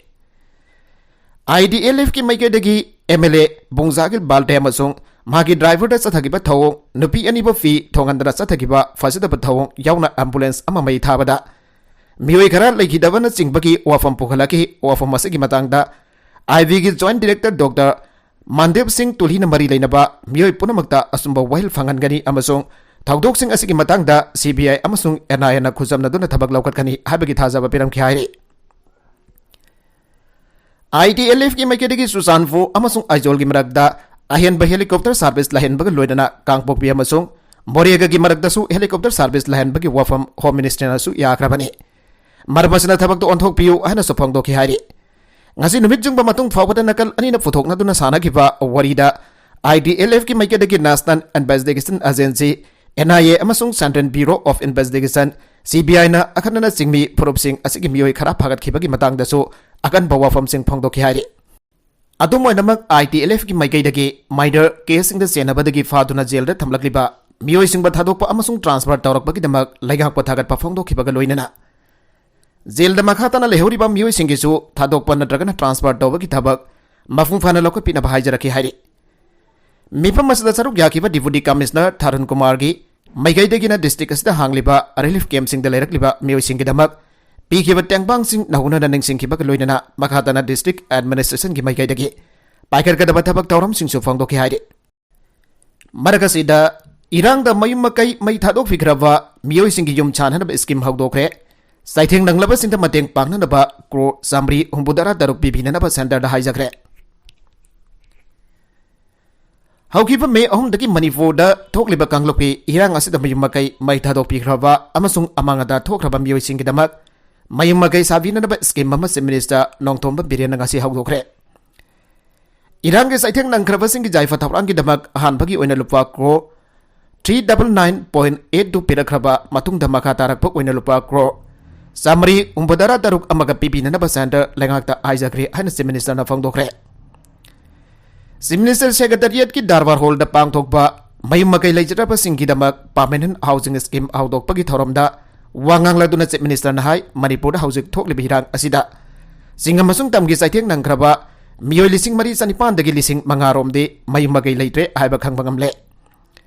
ITLFꯀꯤ ꯃꯥꯏꯀꯩꯗꯒꯤ MLA ꯕꯨꯡꯖꯥꯒꯤꯜ ꯕꯥꯜꯇꯦ ꯑꯃꯁꯨꯡ ꯃꯍꯥꯛꯀꯤ driverꯗ ꯆꯠꯊꯈꯤꯕ ꯊꯧꯑꯣꯡ, ꯅꯨꯄꯤ ꯑꯅꯤꯕꯨ ꯐꯤ ꯊꯣꯡꯍꯟꯗꯅ ꯆꯠꯊꯈꯤꯕ ꯐꯖꯗꯕ ꯊꯧꯑꯣꯡ ꯌꯥꯎꯅ ambulance ꯑꯃ ꯃꯩ ꯊꯥꯕꯗ ꯃꯤꯑꯣꯏ ꯈꯔ ꯂꯩꯈꯤꯗꯕꯅꯆꯤꯡꯕꯒꯤ ꯋꯥꯐꯝ ꯄꯨꯈꯠꯂꯛꯈꯤ꯫ ꯋꯥꯐꯝ ꯑꯁꯤꯒꯤ ꯃꯇꯥꯡꯗ ꯑꯥꯏꯕꯤꯒꯤ Joint Director Doctor ꯃꯥꯟꯗꯦꯕ ꯁꯤꯡ ꯇꯨꯂꯤꯅ ꯃꯔꯤ ꯂꯩꯅꯕ ꯃꯤꯑꯣꯏ ꯄꯨꯝꯅꯃꯛꯇ ꯑꯆꯨꯝꯕ ꯋꯥꯌꯦꯜ ꯐꯪꯍꯟꯒꯅꯤ ꯑꯃꯁꯨꯡ ꯊꯧꯗꯣꯛꯁꯤꯡ ꯑꯁꯤꯒꯤ ꯃꯇꯥꯡꯗ ꯁꯤꯕꯤꯑꯥꯏ ꯑꯃꯁꯨꯡ ꯑꯦꯟꯑꯥꯏꯑꯦꯅ ꯈꯨꯠꯆꯝꯅꯗꯨꯅ ꯊꯕꯛ ꯂꯧꯈꯠꯀꯅꯤ ꯍꯥꯏꯕꯒꯤ ꯊꯥꯖꯕ ꯄꯤꯔꯝꯈꯤ ꯍꯥꯏꯔꯤ꯫ ꯑꯥꯏꯇꯤꯑꯦꯜꯑꯦꯐꯀꯤ ꯃꯥꯏꯀꯩꯗꯒꯤ ꯆꯨꯔꯆꯥꯟꯄꯨꯔ ꯑꯃꯁꯨꯡ ꯑꯥꯏꯖꯣꯜꯒꯤ ꯃꯔꯛꯇ ꯑꯍꯦꯟꯕ helicopter service ꯂꯩꯍꯟꯕꯒ ꯂꯣꯏꯅꯅ ꯀꯥꯡꯄꯣꯛꯄꯤ ꯑꯃꯁꯨꯡ ꯃꯣꯔꯦꯒꯒꯤ ꯃꯔꯛꯇꯁꯨ helicopter service ꯂꯩꯍꯟꯕꯒꯤ ꯋꯥꯐꯝ Home Ministerꯅꯁꯨ ꯌꯥꯈ꯭ꯔꯕꯅꯤ꯫ ꯃꯔꯝ ꯑꯁꯤꯅ ꯊꯕꯛꯇ ꯑꯣꯟꯊꯣꯛꯄꯤꯌꯨ ꯍꯥꯏꯅꯁꯨ ꯐꯣꯡꯗꯣꯛꯈꯤ ꯍꯥꯏꯔꯤ꯫ ꯉꯁꯤ ꯅꯨꯃꯤꯠ ꯌꯨꯡꯕ ꯃꯇꯨꯡ ꯐꯥꯎꯕꯗ ꯅꯥꯀꯜ ꯑꯅꯤꯅ ꯄꯨꯊꯣꯛꯅꯗꯨꯅ ꯁꯥꯟꯅꯈꯤꯕ ꯋꯥꯔꯤꯗ ꯑꯥꯏꯇꯤꯑꯦꯜꯑꯦꯐꯀꯤ ꯃꯥꯏꯀꯩꯗꯒꯤ National Investigation Agency, ꯑꯦꯟꯑꯥꯏꯑꯦ, ꯑꯃꯁꯨꯡ Central Bureau of Investigation, ꯁꯤꯕꯤꯑꯥꯏꯅ ꯑꯈꯟꯅꯅ ꯆꯤꯡꯃꯤ ꯐꯨꯔꯨꯞꯁꯤꯡ ꯑꯁꯤꯒꯤ ꯃꯤꯑꯣꯏ ꯈꯔ ꯐꯥꯒꯠꯈꯤꯕꯒꯤ ꯃꯇꯥꯡꯗꯁꯨ ꯑꯀꯟꯕ ꯋꯥꯐꯝꯁꯤꯡ ꯐꯣꯡꯗꯣꯛꯈꯤ ꯍꯥꯏꯔꯤ꯫ ꯑꯗꯨꯝ ꯑꯣꯏꯅꯃꯛ, ꯑꯥꯏꯇꯤꯑꯦꯜꯑꯦꯐꯀꯤ ꯃꯥꯏꯀꯩꯗꯒꯤ minor caseꯁꯤꯡꯗ ꯆꯦꯟꯅꯕꯗꯒꯤ ꯐꯥꯗꯨꯅ ꯖꯦꯜꯗ ꯊꯝꯂꯛꯂꯤꯕ ꯃꯤꯑꯣꯏꯁꯤꯡꯕꯨ ꯊꯥꯗꯣꯛꯄ ꯑꯃꯁꯨꯡ transfer ꯇꯧꯔꯛꯄꯒꯤꯗꯃꯛ ꯂꯩꯉꯥꯛꯄ ꯊꯥꯒꯠꯄ ꯐꯣꯡꯗꯣꯛꯈꯤꯕꯒ ꯂꯣꯏꯅꯅ ꯖꯦꯜꯗ ꯃꯈꯥ ꯇꯥꯅ ꯂꯩꯍꯧꯔꯤꯕ ꯃꯤꯑꯣꯏꯁꯤꯡꯒꯤꯁꯨ ꯊꯥꯗꯣꯛꯄ ꯅꯠꯇ꯭ꯔꯒꯅ transfer ꯇꯧꯕꯒꯤ ꯊꯕꯛ ꯃꯄꯨꯡ ꯐꯥꯅ ꯂꯧꯈꯠꯄꯤꯅꯕ ꯍꯥꯏꯖꯔꯛꯈꯤ ꯍꯥꯏꯔꯤ꯫ ꯃꯤꯐꯝ ꯑꯁꯤꯗ ꯁꯔꯨꯛ ꯌꯥꯈꯤꯕ Deputy Commissioner ꯊꯥꯔꯨꯟ ꯀꯨꯃꯥꯔꯒꯤ ꯃꯥꯏꯀꯩꯗꯒꯤꯅ district ꯑꯁꯤꯗ ꯍꯥꯡꯂꯤꯕ relief campꯁꯤꯡꯗ ꯂꯩꯔꯛꯂꯤꯕ ꯃꯤꯑꯣꯏꯁꯤꯡꯒꯤꯗꯃꯛ ꯄꯤꯈꯤꯕ ꯇꯦꯡꯕꯥꯡꯁꯤꯡ ꯅꯧꯍꯧꯅꯅ ꯅꯤꯡꯁꯤꯡꯈꯤꯕꯒ ꯂꯣꯏꯅꯅ ꯃꯈꯥ ꯇꯥꯅ district administrationꯒꯤ ꯃꯥꯏꯀꯩꯗꯒꯤ ꯄꯥꯏꯈꯠꯀꯗꯕ ꯊꯕꯛ ꯊꯧꯔꯝꯁꯤꯡꯁꯨ ꯐꯣꯡꯗꯣꯛꯈꯤ ꯍꯥꯏꯔꯤ꯫ ꯃꯔꯛ ꯑꯁꯤꯗ, ꯏꯔꯥꯡꯗ ꯃꯌꯨꯝ ꯃꯀꯩ ꯃꯩ ꯊꯥꯗꯣꯛꯄꯤꯈ꯭ꯔꯕ ꯃꯤꯑꯣꯏꯁꯤꯡꯒꯤ ꯌꯨꯝ ꯁꯥꯟꯅꯅꯕ scheme ꯍꯧꯗꯣꯛꯈ꯭ꯔꯦ꯫ ꯆꯩꯊꯦꯡ ꯅꯪꯂꯕꯁꯤꯡꯗ ꯃꯇꯦꯡ ꯄꯥꯡꯅꯅꯕ ꯀ꯭ꯔꯣꯔ ꯆꯥꯃꯔꯤ ꯍꯨꯝꯐꯨꯇꯔꯥ ꯇꯔꯨꯛ ꯄꯤꯕꯤꯅꯅꯕ centreꯗ ꯍꯥꯏꯖꯈ꯭ꯔꯦ꯫ ꯍꯧꯈꯤꯕ ꯃꯦ ꯑꯍꯨꯝꯗꯒꯤ ꯃꯅꯤꯄꯨꯔꯗ ꯊꯣꯛꯂꯤꯕ ꯀꯥꯡꯂꯨꯞꯀꯤ ꯏꯔꯥꯡ ꯑꯁꯤꯗ ꯃꯌꯨꯝ ꯃꯀꯩ ꯃꯩ ꯊꯥꯗꯣꯛꯄꯤꯈ꯭ꯔꯕ ꯑꯃꯁꯨꯡ ꯑꯃꯥꯡ ꯑꯇꯥ ꯊꯣꯛꯈ꯭ꯔꯕ ꯃꯤꯑꯣꯏꯁꯤꯡꯒꯤꯗꯃꯛ ꯃꯌꯨꯝ ꯃꯀꯩ ꯁꯥꯕꯤꯅꯅꯕ scheme ꯑꯃ Chief Minister ꯅꯣꯡꯊꯣꯝꯕꯝ ꯕꯤꯔꯦꯟꯅ ꯉꯁꯤ ꯍꯧꯗꯣꯛꯈ꯭ꯔꯦ꯫ ꯏꯔꯥꯡꯒꯤ ꯆꯩꯊꯦꯡ ꯅꯪꯈ꯭ꯔꯕꯁꯤꯡꯒꯤ ꯌꯥꯏꯐ ꯊꯧꯔꯥꯡꯒꯤꯗꯃꯛ ꯑꯍꯥꯟꯕꯒꯤ ꯑꯣꯏꯅ ꯂꯨꯄꯥ crore three double nine point eight two ꯄꯤꯔꯛꯈ꯭ꯔꯕ ꯃꯇꯨꯡꯗ, ꯃꯈꯥ ꯇꯥꯔꯛꯄ ꯑꯣꯏꯅ ꯂꯨꯄꯥ ꯀ꯭ꯔꯣꯔ ꯆꯥꯃꯔꯤ ꯍꯨꯝꯐꯨꯇꯔꯥ ꯇꯔꯨꯛ ꯑꯃꯒ ꯄꯤꯕꯤꯅꯅꯕ centre ꯂꯩꯉꯥꯛꯇ ꯍꯥꯏꯖꯈ꯭ꯔꯦ ꯍꯥꯏꯅ Chief Ministerꯅ ꯐꯣꯡꯗꯣꯛꯈ꯭ꯔꯦ꯫ Chief Minister Secretariatꯀꯤ Darbar Hallꯗ ꯄꯥꯡꯊꯣꯛꯄ ꯃꯌꯨꯝ ꯃꯀꯩ ꯂꯩꯖꯗ꯭ꯔꯕꯁꯤꯡꯒꯤꯗꯃꯛ permanent housing scheme ꯍꯧꯗꯣꯛꯄꯒꯤ ꯊꯧꯔꯝꯗ ꯋꯥ ꯉꯥꯡꯂꯗꯨꯅ Chief Ministerꯅ ꯍꯥꯏ, ꯃꯅꯤꯄꯨꯔꯗ ꯍꯧꯖꯤꯛ ꯊꯣꯛꯂꯤꯕ ꯏꯔꯥꯡ ꯑꯁꯤꯗ ꯆꯤꯡ ꯑꯃꯁꯨꯡ ꯇꯝꯒꯤ ꯆꯩꯊꯦꯡ ꯅꯪꯈ꯭ꯔꯕ ꯃꯤꯑꯣꯏ ꯂꯤꯁꯤꯡ ꯃꯔꯤ ꯆꯅꯤꯄꯥꯟꯗꯒꯤ ꯂꯤꯁꯤꯡ ꯃꯉꯥ ꯔꯣꯝꯗꯤ ꯃꯌꯨꯝ ꯃꯀꯩ ꯂꯩꯇ꯭ꯔꯦ ꯍꯥꯏꯕ ꯈꯪꯕ ꯉꯝꯂꯦ꯫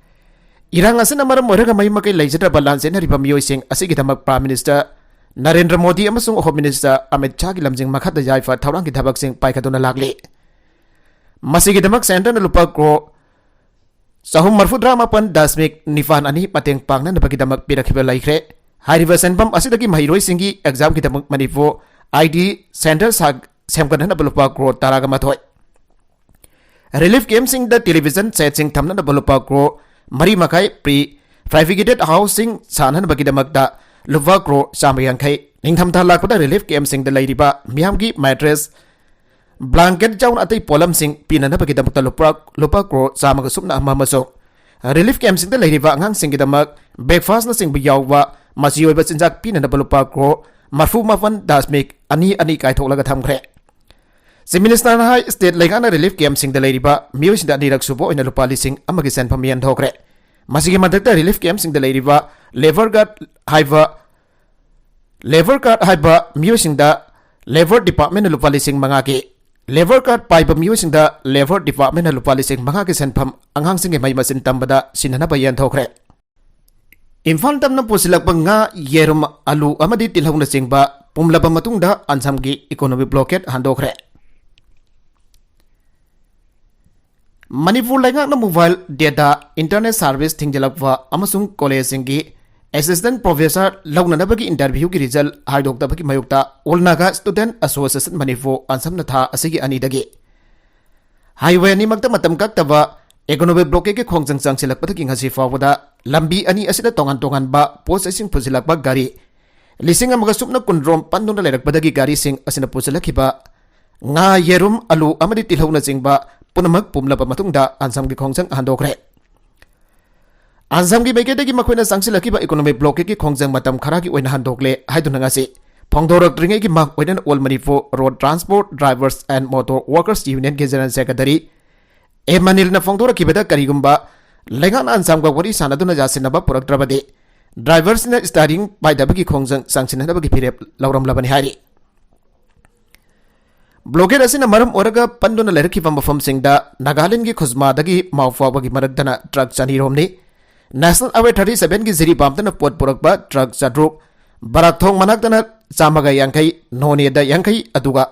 ꯏꯔꯥꯡ ꯑꯁꯤꯅ ꯃꯔꯝ ꯑꯣꯏꯔꯒ ꯃꯌꯨꯝ ꯃꯀꯩ ꯂꯩꯖꯗ꯭ꯔꯕ ꯂꯥꯟꯖꯦꯟꯅꯔꯤꯕ ꯃꯤꯑꯣꯏꯁꯤꯡ ꯑꯁꯤꯒꯤꯗꯃꯛ Prime Minister ꯅꯔꯦꯟꯗ꯭ꯔ ꯃꯣꯗꯤ ꯑꯃꯁꯨꯡ ꯍꯣꯝ ꯃꯤꯅꯤꯁꯇꯔ ꯑꯃꯤꯠ ꯁꯥꯍꯒꯤ ꯂꯝꯖꯤꯡ ꯃꯈꯥꯗ ꯌꯥꯏꯐ ꯊꯧꯔꯥꯡꯒꯤ ꯊꯕꯛꯁꯤꯡ ꯄꯥꯏꯈꯠꯇꯨꯅ ꯂꯥꯛꯂꯤ꯫ ꯃꯁꯤꯒꯤꯗꯃꯛ ꯁꯦꯟꯇꯔꯅ ꯂꯨꯄꯥ ꯀ꯭ꯔꯣꯔ ꯆꯍꯨꯝ ꯃꯔꯤꯐꯨꯇꯔꯥ ꯃꯥꯄꯟ ꯗꯁꯃꯤꯛ ꯅꯤꯄꯥꯟ ꯑꯅꯤ ꯃꯇꯦꯡ ꯄꯥꯡꯅꯅꯕꯒꯤꯗꯃꯛ ꯄꯤꯔꯛꯈꯤꯕ ꯂꯩꯈ꯭ꯔꯦ꯫ ꯍꯥꯏꯔꯤꯕ ꯁꯦꯟꯐꯝ ꯑꯁꯤꯗꯒꯤ ꯃꯍꯩꯔꯣꯏꯁꯤꯡꯒꯤ ꯑꯦꯛꯖꯥꯝꯒꯤꯗꯃꯛ ꯃꯅꯤꯄꯨꯔ ꯑꯥꯏ ꯗꯤ ꯁꯦꯟꯇꯔ ꯁꯥ-, ꯁꯦꯝꯒꯠꯅꯅꯕ ꯂꯨꯄꯥ ꯀ꯭ꯔꯣꯔ ꯇꯔꯥꯒ ꯃꯥꯊꯣꯏ, ꯔꯤꯂꯤꯐ ꯀꯦꯝꯞꯁꯤꯡꯗ ꯇꯦꯂꯤꯚꯤꯖꯟ ꯁꯦꯠꯁꯤꯡ ꯊꯝꯅꯅꯕ ꯂꯨꯄꯥ ꯀ꯭ꯔꯣꯔ ꯃꯔꯤ ꯃꯈꯥꯏ, ꯄ꯭ꯔꯤ ꯐꯦꯕ꯭ꯔꯤꯀꯦꯇꯦꯗ ꯍꯥꯎꯁꯁꯤꯡ ꯁꯥꯅꯅꯕꯒꯤꯗꯃꯛꯇ ꯂꯨꯄꯥ ꯀ꯭ꯔꯣꯔ ꯆꯥꯝꯃ ꯌꯥꯡꯈꯩ, ꯅꯤꯡꯊꯝꯊꯥ ꯂꯥꯛꯄꯗ ꯔꯤꯂꯤꯐ ꯀꯦꯝꯞꯁꯤꯡꯗ ꯂꯩꯔꯤꯕ ꯃꯤꯌꯥꯝꯒꯤ ꯃꯦꯇ꯭ꯔꯦꯁ, ꯕ꯭ꯂꯥꯡꯀꯦꯠ ꯌꯥꯎꯅ ꯑꯇꯩ ꯄꯣꯠꯂꯝꯁꯤꯡ ꯄꯤꯅꯅꯕꯒꯤꯗꯃꯛꯇ ꯂꯨꯄꯥ, ꯂꯨꯄꯥ ꯀ꯭ꯔꯣꯔ ꯆꯥꯝꯃꯒ ꯁꯨꯞꯅ ꯑꯃ ꯑꯃꯁꯨꯡ ꯔꯤꯂꯤꯐ ꯀꯦꯝꯞꯁꯤꯡꯗ ꯂꯩꯔꯤꯕ ꯑꯉꯥꯡꯁꯤꯡꯒꯤꯗꯃꯛ ꯕ꯭ꯔꯦꯛꯐꯥꯁꯅꯆꯤꯡꯕ ꯌꯥꯎꯕ ꯃꯆꯤ ꯑꯣꯏꯕ ꯆꯤꯟꯖꯥꯛ ꯄꯤꯅꯅꯕ ꯂꯨꯄꯥ ꯀ꯭ꯔꯣꯔ ꯃꯔꯤꯐꯨ ꯃꯥꯄꯟ ꯗꯁꯃꯤꯛ ꯑꯅꯤ ꯑꯅꯤ ꯀꯥꯏꯊꯣꯛꯂꯒ ꯊꯝꯈ꯭ꯔꯦ꯫ ꯆꯤꯐ ꯃꯤꯅꯤꯁꯇꯔꯅ ꯍꯥꯏ, ꯁ꯭ꯇꯦꯠ ꯂꯩꯉꯥꯛꯅ ꯔꯤꯂꯤꯐ ꯀꯦꯝꯞꯁꯤꯡꯗ ꯂꯩꯔꯤꯕ ꯃꯤꯑꯣꯏꯁꯤꯡꯗ ꯑꯅꯤꯔꯛ ꯁꯨꯕ ꯑꯣꯏꯅ ꯂꯨꯄꯥ ꯂꯤꯁꯤꯡ ꯑꯃꯒꯤ ꯁꯦꯟꯐꯝ ꯌꯦꯟꯊꯣꯛꯈ꯭ꯔꯦ꯫ ꯃꯁꯤꯒꯤ ꯃꯊꯛꯇ ꯔꯤꯂꯤꯐ ꯀꯦꯝꯞꯁꯤꯡꯗ ꯂꯩꯔꯤꯕ ꯂꯦꯕꯔ ꯒꯥꯔꯗ ꯍꯥꯏꯕ, ꯂꯦꯕꯔ ꯒꯥꯔꯗ ꯍꯥꯏꯕ ꯃꯤꯑꯣꯏꯁꯤꯡꯗ ꯂꯦꯕꯔ ꯗꯤꯄꯥꯔꯠꯃꯦꯟꯅ ꯂꯨꯄꯥ ꯂꯤꯁꯤꯡ ꯃꯉꯥꯒꯤ, ꯂꯦꯕꯔ ꯒꯥꯔꯗ ꯄꯥꯏꯕ ꯃꯤꯑꯣꯏꯁꯤꯡꯗ ꯂꯦꯕꯔ ꯗꯤꯄꯥꯔꯠꯃꯦꯟꯅ ꯂꯨꯄꯥ ꯂꯤꯁꯤꯡ ꯃꯉꯥꯒꯤ ꯁꯦꯟꯐꯝ ꯑꯉꯥꯡꯁꯤꯡꯒꯤ ꯃꯍꯩ ꯃꯁꯤꯡ ꯇꯝꯕꯗ ꯁꯤꯖꯤꯟꯅꯅꯕ ꯌꯦꯟꯊꯣꯛꯈ꯭ꯔꯦ꯫ ꯏꯝꯐꯥꯜ ꯇꯝꯅ ꯄꯨꯁꯤꯜꯂꯛꯄ ꯉꯥ, ꯌꯦꯔꯨꯝ, ꯑꯂꯨ ꯑꯃꯗꯤ ꯇꯤꯜꯍꯧꯅꯆꯤꯡꯕ ꯄꯨꯝꯂꯕ ꯃꯇꯨꯡꯗ ꯑꯟꯁꯥꯝꯒꯤ ꯏꯀꯣꯅꯣꯃꯤꯛ ꯕ꯭ꯂꯣꯀꯦꯠ ꯍꯟꯗꯣꯛꯈ꯭ꯔꯦ꯫ ꯃꯅꯤꯄꯨꯔ ꯂꯩꯉꯥꯛꯅ ꯃꯣꯕꯥꯏꯜ ꯗꯦꯇꯥ, ꯏꯟꯇꯔꯅꯦꯠ ꯁꯥꯔꯚꯤꯁ ꯊꯤꯡꯖꯤꯜꯂꯛꯄ ꯑꯃꯁꯨꯡ ꯀꯣꯂꯦꯖꯁꯤꯡꯒꯤ ꯑꯦꯁꯤꯁꯇꯦꯟꯠ ꯄ꯭ꯔꯣꯐꯦꯁꯔ ꯂꯧꯅꯅꯕꯒꯤ ꯏꯟꯇꯔꯚ꯭ꯌꯨꯒꯤ ꯔꯤꯖꯜ ꯍꯥꯏꯗꯣꯛꯇꯕꯒꯤ ꯃꯥꯌꯣꯛꯇ All Naga Student Association Manipur ꯑꯟꯁꯝꯅ ꯊꯥ ꯑꯁꯤꯒꯤ ꯑꯅꯤꯗꯒꯤ ꯍꯥꯏꯋꯦ ꯑꯅꯤꯃꯛꯇ ꯃꯇꯝ ꯀꯛꯇꯕ ꯏꯀꯣꯅꯣꯃꯤꯛ ꯕ꯭ꯂꯣꯀꯦꯠꯀꯤ ꯈꯣꯡꯖꯪ ꯆꯪꯁꯤꯜꯂꯛꯄꯗꯒꯤ ꯉꯁꯤ ꯐꯥꯎꯕꯗ ꯂꯝꯕꯤ ꯑꯅꯤ ꯑꯁꯤꯗ ꯇꯣꯉꯥꯟ ꯇꯣꯉꯥꯟꯕ ꯄꯣꯠ ꯆꯩꯁꯤꯡ ꯄꯨꯁꯤꯜꯂꯛꯄ ꯒꯥꯔꯤ ꯂꯤꯁꯤꯡ ꯑꯃꯒ ꯁꯨꯞꯅ ꯀꯨꯟꯔꯣꯝ ꯄꯟꯗꯨꯅ ꯂꯩꯔꯛꯄꯗꯒꯤ ꯒꯥꯔꯤꯁꯤꯡ ꯑꯁꯤꯅ ꯄꯨꯁꯤꯜꯂꯛꯈꯤꯕ ꯉꯥ, ꯌꯦꯔꯨꯝ, ꯑꯂꯨ ꯑꯃꯗꯤ ꯇꯤꯜꯍꯧꯅꯆꯤꯡꯕ ꯄꯨꯝꯅꯃꯛ ꯄꯨꯝꯂꯕ ꯃꯇꯨꯡꯗ ꯑꯟꯁꯥꯝꯒꯤ ꯈꯣꯡꯖꯪ ꯍꯟꯗꯣꯛꯈ꯭ꯔꯦ꯫ ꯑꯟꯁꯥꯝꯒꯤ ꯃꯥꯏꯀꯩꯗꯒꯤ ꯃꯈꯣꯏꯅ ꯆꯪꯁꯤꯜꯂꯛꯈꯤꯕ ꯏꯀꯣꯅꯣꯃꯤꯛ ꯕ꯭ꯂꯣꯀꯦꯠꯀꯤ ꯈꯣꯡꯖꯪ ꯃꯇꯝ ꯈꯔꯒꯤ ꯑꯣꯏꯅ ꯍꯟꯗꯣꯛꯂꯦ ꯍꯥꯏꯗꯨꯅ ꯉꯁꯤ ꯐꯣꯡꯗꯣꯔꯛꯇ꯭ꯔꯤꯉꯩꯒꯤ ꯃꯥꯡ ꯑꯣꯏꯅ All Manipur Road Transport Drivers and Motor Workers Unionꯒꯤ ꯖꯦꯅꯔꯦꯜ ꯁꯦꯀ꯭ꯔꯦꯇꯔꯤ ꯑꯦ ꯃꯅꯤꯜꯅ ꯐꯣꯡꯗꯣꯔꯛꯈꯤꯕꯗ, ꯀꯔꯤꯒꯨꯝꯕ ꯂꯩꯉꯥꯛꯅ ꯑꯟꯁꯥꯝꯒ ꯋꯥꯔꯤ ꯁꯥꯟꯅꯗꯨꯅ ꯌꯥꯁꯤꯟꯅꯕ ꯄꯨꯔꯛꯇ꯭ꯔꯕꯗꯤ ꯗ꯭ꯔꯥꯏꯚꯔꯁꯤꯡꯅ ꯁ꯭ꯇꯥꯏꯔꯤꯡ ꯄꯥꯏꯗꯕꯒꯤ ꯈꯣꯡꯖꯪ ꯆꯪꯁꯤꯟꯅꯅꯕꯒꯤ ꯐꯤꯔꯦꯞ ꯂꯧꯔꯝꯂꯕꯅꯤ ꯍꯥꯏꯔꯤ꯫ ꯕ꯭ꯂꯣꯀꯦꯠ ꯑꯁꯤꯅ ꯃꯔꯝ ꯑꯣꯏꯔꯒ ꯄꯟꯗꯨꯅ ꯂꯩꯔꯛꯈꯤꯕ ꯃꯐꯝꯁꯤꯡꯗ ꯅꯥꯒꯥꯂꯦꯟꯗꯒꯤ ꯈꯨꯖꯃꯥꯗꯒꯤ ꯃꯥꯎ ꯐꯥꯎꯕꯒꯤ ꯃꯔꯛꯇꯅ ꯇ꯭ꯔꯛ ꯆꯅꯤꯔꯣꯝꯅꯤ꯫ National Highway thirty sevenꯒꯤ ꯖꯤꯔꯤꯕꯥꯝꯗꯅ ꯄꯣꯠ ꯄꯨꯔꯛꯄ ꯇ꯭ꯔꯛ ꯆꯥꯇ꯭ꯔꯨꯛ, ꯕꯔꯥꯛꯊꯣꯡ ꯃꯅꯥꯛꯇꯅ ꯆꯥꯝꯃꯒ ꯌꯥꯡꯈꯩ, ꯅꯣꯅꯦꯗ ꯌꯥꯡꯈꯩ, ꯑꯗꯨꯒ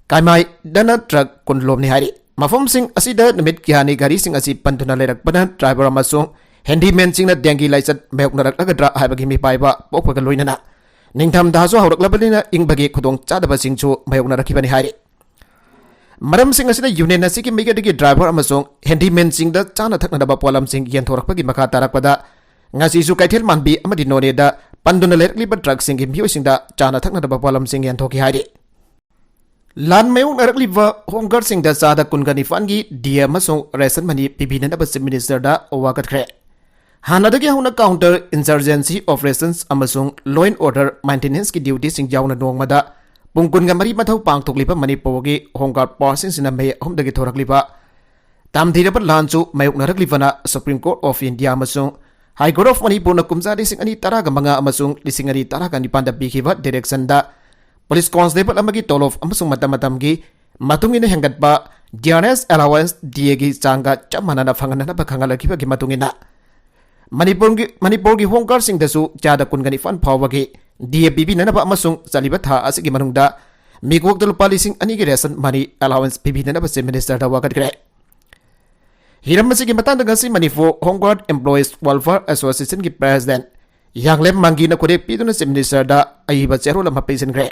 ꯀꯥꯏꯃꯥꯏꯗꯅ ꯇ꯭ꯔꯛ ꯀꯨꯟ ꯂꯣꯝꯅꯤ ꯍꯥꯏꯔꯤ꯫ ꯃꯐꯝꯁꯤꯡ ꯑꯁꯤꯗ ꯅꯨꯃꯤꯠ ꯀꯌꯥꯅꯤ ꯒꯥꯔꯤꯁꯤꯡ ꯑꯁꯤ ꯄꯟꯗꯨꯅ ꯂꯩꯔꯛꯄꯅ ꯗ꯭ꯔꯥꯏꯚꯔ ꯑꯃꯁꯨꯡ ꯍꯦꯟꯗꯤꯃꯦꯟꯁꯤꯡꯅ ꯗꯦꯡꯒꯤ ꯂꯥꯏꯆꯠ ꯃꯥꯌꯣꯛꯅꯔꯛꯂꯒꯗ꯭ꯔꯥ ꯍꯥꯏꯕꯒꯤ ꯃꯤꯄꯥꯏꯕ ꯄꯣꯛꯄꯒ ꯂꯣꯏꯅꯅ ꯅꯤꯡꯊꯝꯊꯥꯁꯨ ꯍꯧꯔꯛꯂꯕꯅꯤꯅ ꯏꯪꯕꯒꯤ ꯈꯨꯗꯣꯡꯆꯥꯗꯕꯁꯤꯡꯁꯨ ꯃꯥꯌꯣꯛꯅꯔꯛꯈꯤꯕꯅꯤ ꯍꯥꯏꯔꯤ꯫ ꯃꯔꯝꯁꯤꯡ ꯑꯁꯤꯅ ꯌꯨꯅꯤꯌꯟ ꯑꯁꯤꯒꯤ ꯃꯤꯑꯣꯏꯗꯒꯤ ꯗ꯭ꯔꯥꯏꯚꯔ ꯑꯃꯁꯨꯡ ꯍꯦꯟꯗꯤꯃꯦꯟꯁꯤꯡꯗ ꯆꯥꯅ ꯊꯛꯅꯅꯕ ꯄꯣꯠꯂꯝꯁꯤꯡ ꯌꯦꯟꯊꯣꯔꯛꯄꯒꯤ ꯃꯈꯥ ꯇꯥꯔꯛꯄꯗ ꯉꯁꯤꯁꯨ ꯀꯩꯊꯦꯜ ꯃꯥꯟꯕꯤ ꯑꯃꯗꯤ ꯅꯣꯅꯦꯗ ꯄꯟꯗꯨꯅ ꯂꯩꯔꯛꯂꯤꯕ ꯇ꯭ꯔꯛꯁꯤꯡꯒꯤ ꯃꯤꯑꯣꯏꯁꯤꯡꯗ ꯆꯥꯅ ꯊꯛꯅꯅꯕ ꯄꯣꯠꯂꯝꯁꯤꯡ ꯌꯦꯟꯊꯣꯛꯈꯤ ꯍꯥꯏꯔꯤ꯫ ꯂꯥꯟ ꯃꯥꯌꯣꯛꯅꯔꯛꯂꯤꯕ ꯍꯣꯝꯒꯥꯔꯗꯁꯤꯡꯗ ꯆꯥꯗ ꯀꯨꯟꯒ ꯅꯤꯄꯥꯟꯒꯤ ꯗꯤ ꯑꯦ ꯑꯃꯁꯨꯡ ꯔꯦꯁꯟ ꯃꯅꯤ ꯄꯤꯕꯤꯅꯅꯕ ꯆꯤꯐ ꯃꯤꯅꯤꯁꯇꯔꯗ ꯋꯥꯀꯠꯈ꯭ꯔꯦ꯫ ꯍꯥꯟꯅꯗꯒꯤ ꯍꯧꯅ ꯀꯥꯎꯟꯇꯔ ꯏꯟꯁꯔꯖꯦꯟꯁꯤ ꯑꯣꯄꯔꯦꯁꯟꯁ ꯑꯃꯁꯨꯡ ꯂꯣ ꯑꯦꯟ ꯑꯣꯔꯗꯔ ꯃꯦꯟꯇꯦꯅꯦꯟꯁꯀꯤ ꯗ꯭ꯌꯨꯇꯤꯁꯤꯡ ꯌꯥꯎꯅ ꯅꯣꯡꯃꯗ ꯄꯨꯡ ꯀꯨꯟꯒ ꯃꯔꯤ ꯃꯊꯧ ꯄꯥꯡꯊꯣꯛꯂꯤꯕ ꯃꯅꯤꯄꯨꯔꯒꯤ ꯍꯣꯝꯒꯥꯔꯗ ꯄꯥꯋꯔꯁꯤꯡꯁꯤꯅ ꯃꯦ ꯑꯍꯨꯝꯗꯒꯤ ꯊꯣꯔꯛꯂꯤꯕ ꯇꯝꯊꯤꯔꯕ ꯂꯥꯟꯁꯨ ꯃꯥꯌꯣꯛꯅꯔꯛꯂꯤꯕꯅ ꯁꯨꯄ꯭ꯔꯤꯝ ꯀꯣꯔꯠ ꯑꯣꯐ ꯏꯟꯗꯤꯌꯥ ꯑꯃꯁꯨꯡ ꯍꯥꯏ ꯀꯣꯔꯠ ꯑꯣꯐ ꯃꯅꯤꯄꯨꯔꯅ ꯀꯨꯝꯖꯥ ꯂꯤꯁꯤꯡ ꯑꯅꯤ ꯇꯔꯥꯒ ꯃꯉꯥ ꯑꯃꯁꯨꯡ ꯂꯤꯁꯤꯡ ꯑꯅꯤ ꯇꯔꯥꯒ ꯅꯤꯄꯥꯟꯗ ꯄꯤꯈꯤꯕ ꯗꯤꯔꯦꯛꯁꯟꯗ ꯄꯨꯂꯤꯁ ꯀꯣꯟꯁꯇꯦꯕꯜ ꯑꯃꯒꯤ ꯇꯣꯂꯣꯞ ꯑꯃꯁꯨꯡ ꯃꯇꯝ ꯃꯇꯝꯒꯤ ꯃꯇꯨꯡ ꯏꯟꯅ ꯍꯦꯟꯒꯠꯄ ꯗꯤꯌꯥꯔꯅꯦꯁ ꯑꯦꯂꯥꯋꯦꯟꯁ ꯗꯤ ꯑꯦꯒꯤ ꯆꯥꯡꯒ ꯆꯞ ꯃꯥꯟꯅꯅ ꯐꯪꯍꯟꯅꯅꯕ ꯈꯪꯍꯜꯂꯛꯈꯤꯕꯒꯤ ꯃꯇꯨꯡ ꯏꯟꯅ ꯃꯅꯤꯄꯨꯔꯒꯤ, ꯃꯅꯤꯄꯨꯔꯒꯤ ꯍꯣꯝꯒꯥꯔꯗꯁꯤꯡꯗꯁꯨ ꯆꯥꯗ ꯀꯨꯟꯒ ꯅꯤꯄꯥꯟ ꯐꯥꯎꯕꯒꯤ ꯗꯤ ꯑꯦ ꯄꯤꯕꯤꯅꯅꯕ ꯑꯃꯁꯨꯡ ꯆꯠꯂꯤꯕ ꯊꯥ ꯑꯁꯤꯒꯤ ꯃꯅꯨꯡꯗ ꯃꯤꯀꯣꯛꯇ ꯂꯨꯄꯥ ꯂꯤꯁꯤꯡ ꯑꯅꯤꯒꯤ ꯔꯦꯁꯟ ꯃꯅꯤ ꯑꯦꯂꯥꯋꯦꯟꯁ ꯄꯤꯕꯤꯅꯅꯕ ꯆꯤꯐ ꯃꯤꯅꯤꯁꯇꯔꯗ ꯋꯥꯀꯠꯈ꯭ꯔꯦ꯫ ꯍꯤꯔꯝ ꯑꯁꯤꯒꯤ ꯃꯇꯥꯡꯗ ꯉꯁꯤ ꯃꯅꯤꯄꯨꯔ ꯍꯣꯝꯒꯥꯔꯗ ꯑꯦꯝꯄ꯭ꯂꯣꯌꯤꯁ ꯋꯦꯜꯐꯤꯌꯥꯔ ꯑꯦꯁꯣꯁꯤꯌꯦꯁꯟꯒꯤ ꯄ꯭ꯔꯦꯁꯤꯗꯦꯟꯠ ꯌꯥꯡꯂꯦꯝ ꯃꯪꯒꯤꯅ ꯈꯨꯗꯦꯛ ꯄꯤꯗꯨꯅ ꯆꯤꯐ ꯃꯤꯅꯤꯁꯇꯔꯗ ꯑꯏꯕ ꯆꯦꯔꯣꯜ ꯑꯃ ꯄꯤꯁꯤꯟꯈ꯭ꯔꯦ꯫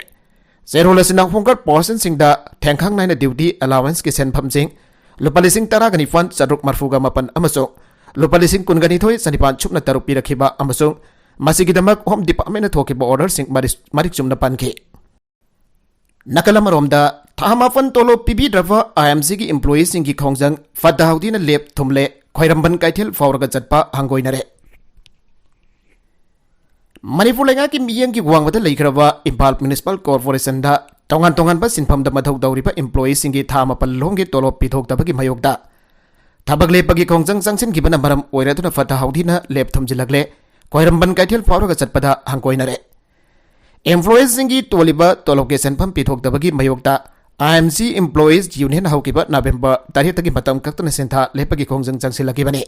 ꯆꯦꯔꯣꯜ ꯑꯁꯤꯅ ꯍꯣꯝꯒꯥꯔꯗ ꯄꯥꯔꯁꯟꯁꯤꯡꯗ ꯊꯦꯡꯈꯥꯡ ꯅꯥꯏꯅ ꯗ꯭ꯌꯨꯇꯤ ꯑꯦꯂꯥꯋꯦꯟꯁꯀꯤ ꯁꯦꯟꯐꯝꯁꯤꯡ ꯂꯨꯄꯥ ꯂꯤꯁꯤꯡ ꯇꯔꯥꯒ ꯅꯤꯄꯥꯟ ꯆꯥꯇ꯭ꯔꯨꯛ ꯃꯔꯐꯨꯒ ꯃꯥꯄꯟ ꯑꯃꯁꯨꯡ ꯂꯨꯄꯥ ꯂꯤꯁꯤꯡ ꯀꯨꯟꯒ ꯅꯤꯊꯣꯏ ꯆꯥꯅꯤꯄꯥꯟ ꯁꯨꯞꯅ ꯇꯔꯨꯛ ꯄꯤꯔꯛꯈꯤꯕ ꯑꯃꯁꯨꯡ ꯃꯁꯤꯒꯤꯗꯃꯛ ꯍꯣꯝ ꯗꯤꯄꯥꯔꯠꯃꯦꯟꯅ ꯊꯣꯛꯈꯤꯕ ꯑꯣꯔꯗꯔꯁꯤꯡ ꯃꯔꯤꯛ-, ꯃꯔꯤꯛ ꯆꯨꯝꯅ ꯄꯟꯈꯤ꯫ ꯅꯥꯀꯜ ꯑꯃꯔꯣꯝꯗ, ꯊꯥ ꯃꯥꯄꯟ ꯇꯣꯂꯣꯞ ꯄꯤꯕꯤꯗ꯭ꯔꯕ ꯑꯥꯏ ꯑꯦꯝ ꯁꯤꯒꯤ ꯏꯝꯄ꯭ꯂꯣꯌꯤꯁꯤꯡꯒꯤ ꯈꯣꯡꯖꯪ ꯐꯠꯇ ꯍꯥꯎꯗꯤꯅ ꯂꯦꯞ ꯊꯨꯝꯂꯦ, ꯈ꯭ꯋꯥꯏꯔꯝꯕꯟ ꯀꯩꯊꯦꯜ ꯐꯥꯎꯔꯒ ꯆꯠꯄ ꯍꯪꯒꯣꯏꯅꯔꯦ꯫ ꯃꯅꯤꯄꯨꯔ ꯂꯩꯉꯥꯛꯀꯤ ꯃꯤꯠꯌꯦꯡꯒꯤ ꯋꯥꯡꯃꯗ ꯂꯩꯈ꯭ꯔꯕ ꯏꯝꯐꯥꯜ ꯃ꯭ꯌꯨꯅꯤꯁꯤꯄꯥꯜ ꯀꯣꯔꯄꯣꯔꯦꯁꯟꯗ ꯇꯣꯉꯥꯟ ꯇꯣꯉꯥꯟꯕ ꯁꯤꯟꯐꯝꯗ ꯃꯊꯧ ꯇꯧꯔꯤꯕ ꯏꯝꯄ꯭ꯂꯣꯌꯤꯁꯤꯡꯒꯤ ꯊꯥ ꯃꯥꯄꯜ ꯂꯣꯝꯒꯤ ꯇꯣꯂꯣꯞ ꯄꯤꯊꯣꯛꯇꯕꯒꯤ ꯃꯥꯌꯣꯛꯇ ꯊꯕꯛ ꯂꯦꯞꯄꯒꯤ ꯈꯣꯡꯖꯪ ꯆꯪꯁꯤꯟꯈꯤꯕꯅ ꯃꯔꯝ ꯑꯣꯏꯔꯗꯨꯅ ꯐꯠꯇ ꯍꯥꯎꯗꯤꯅ ꯂꯦꯞ ꯊꯨꯝꯖꯤꯜꯂꯛꯂꯦ, ꯈ꯭ꯋꯥꯏꯔꯝꯕꯟ ꯀꯩꯊꯦꯜ ꯐꯥꯎꯔꯒ ꯆꯠꯄꯗ ꯍꯪꯒꯣꯏꯅꯔꯦ꯫ ꯏꯝꯄ꯭ꯂꯣꯌꯤꯁꯤꯡꯒꯤ ꯇꯣꯜꯂꯤꯕ ꯇꯣꯂꯣꯞꯀꯤ ꯁꯦꯟꯐꯝ ꯄꯤꯊꯣꯛꯇꯕꯒꯤ ꯃꯥꯌꯣꯛꯇ ꯑꯥꯏ ꯑꯦꯝ ꯁꯤ ꯏꯝꯄ꯭ꯂꯣꯌꯤꯁ ꯌꯨꯅꯤꯌꯟ ꯍꯧꯈꯤꯕ ꯅꯕꯦꯝꯕꯔ ꯇꯔꯦꯠꯇꯒꯤ ꯃꯇꯝ ꯀꯛꯇꯅ ꯁꯦꯟꯊꯥ ꯂꯦꯞꯄꯒꯤ ꯈꯣꯡꯖꯪ ꯆꯪꯁꯤꯜꯂꯛꯈꯤꯕꯅꯤ꯫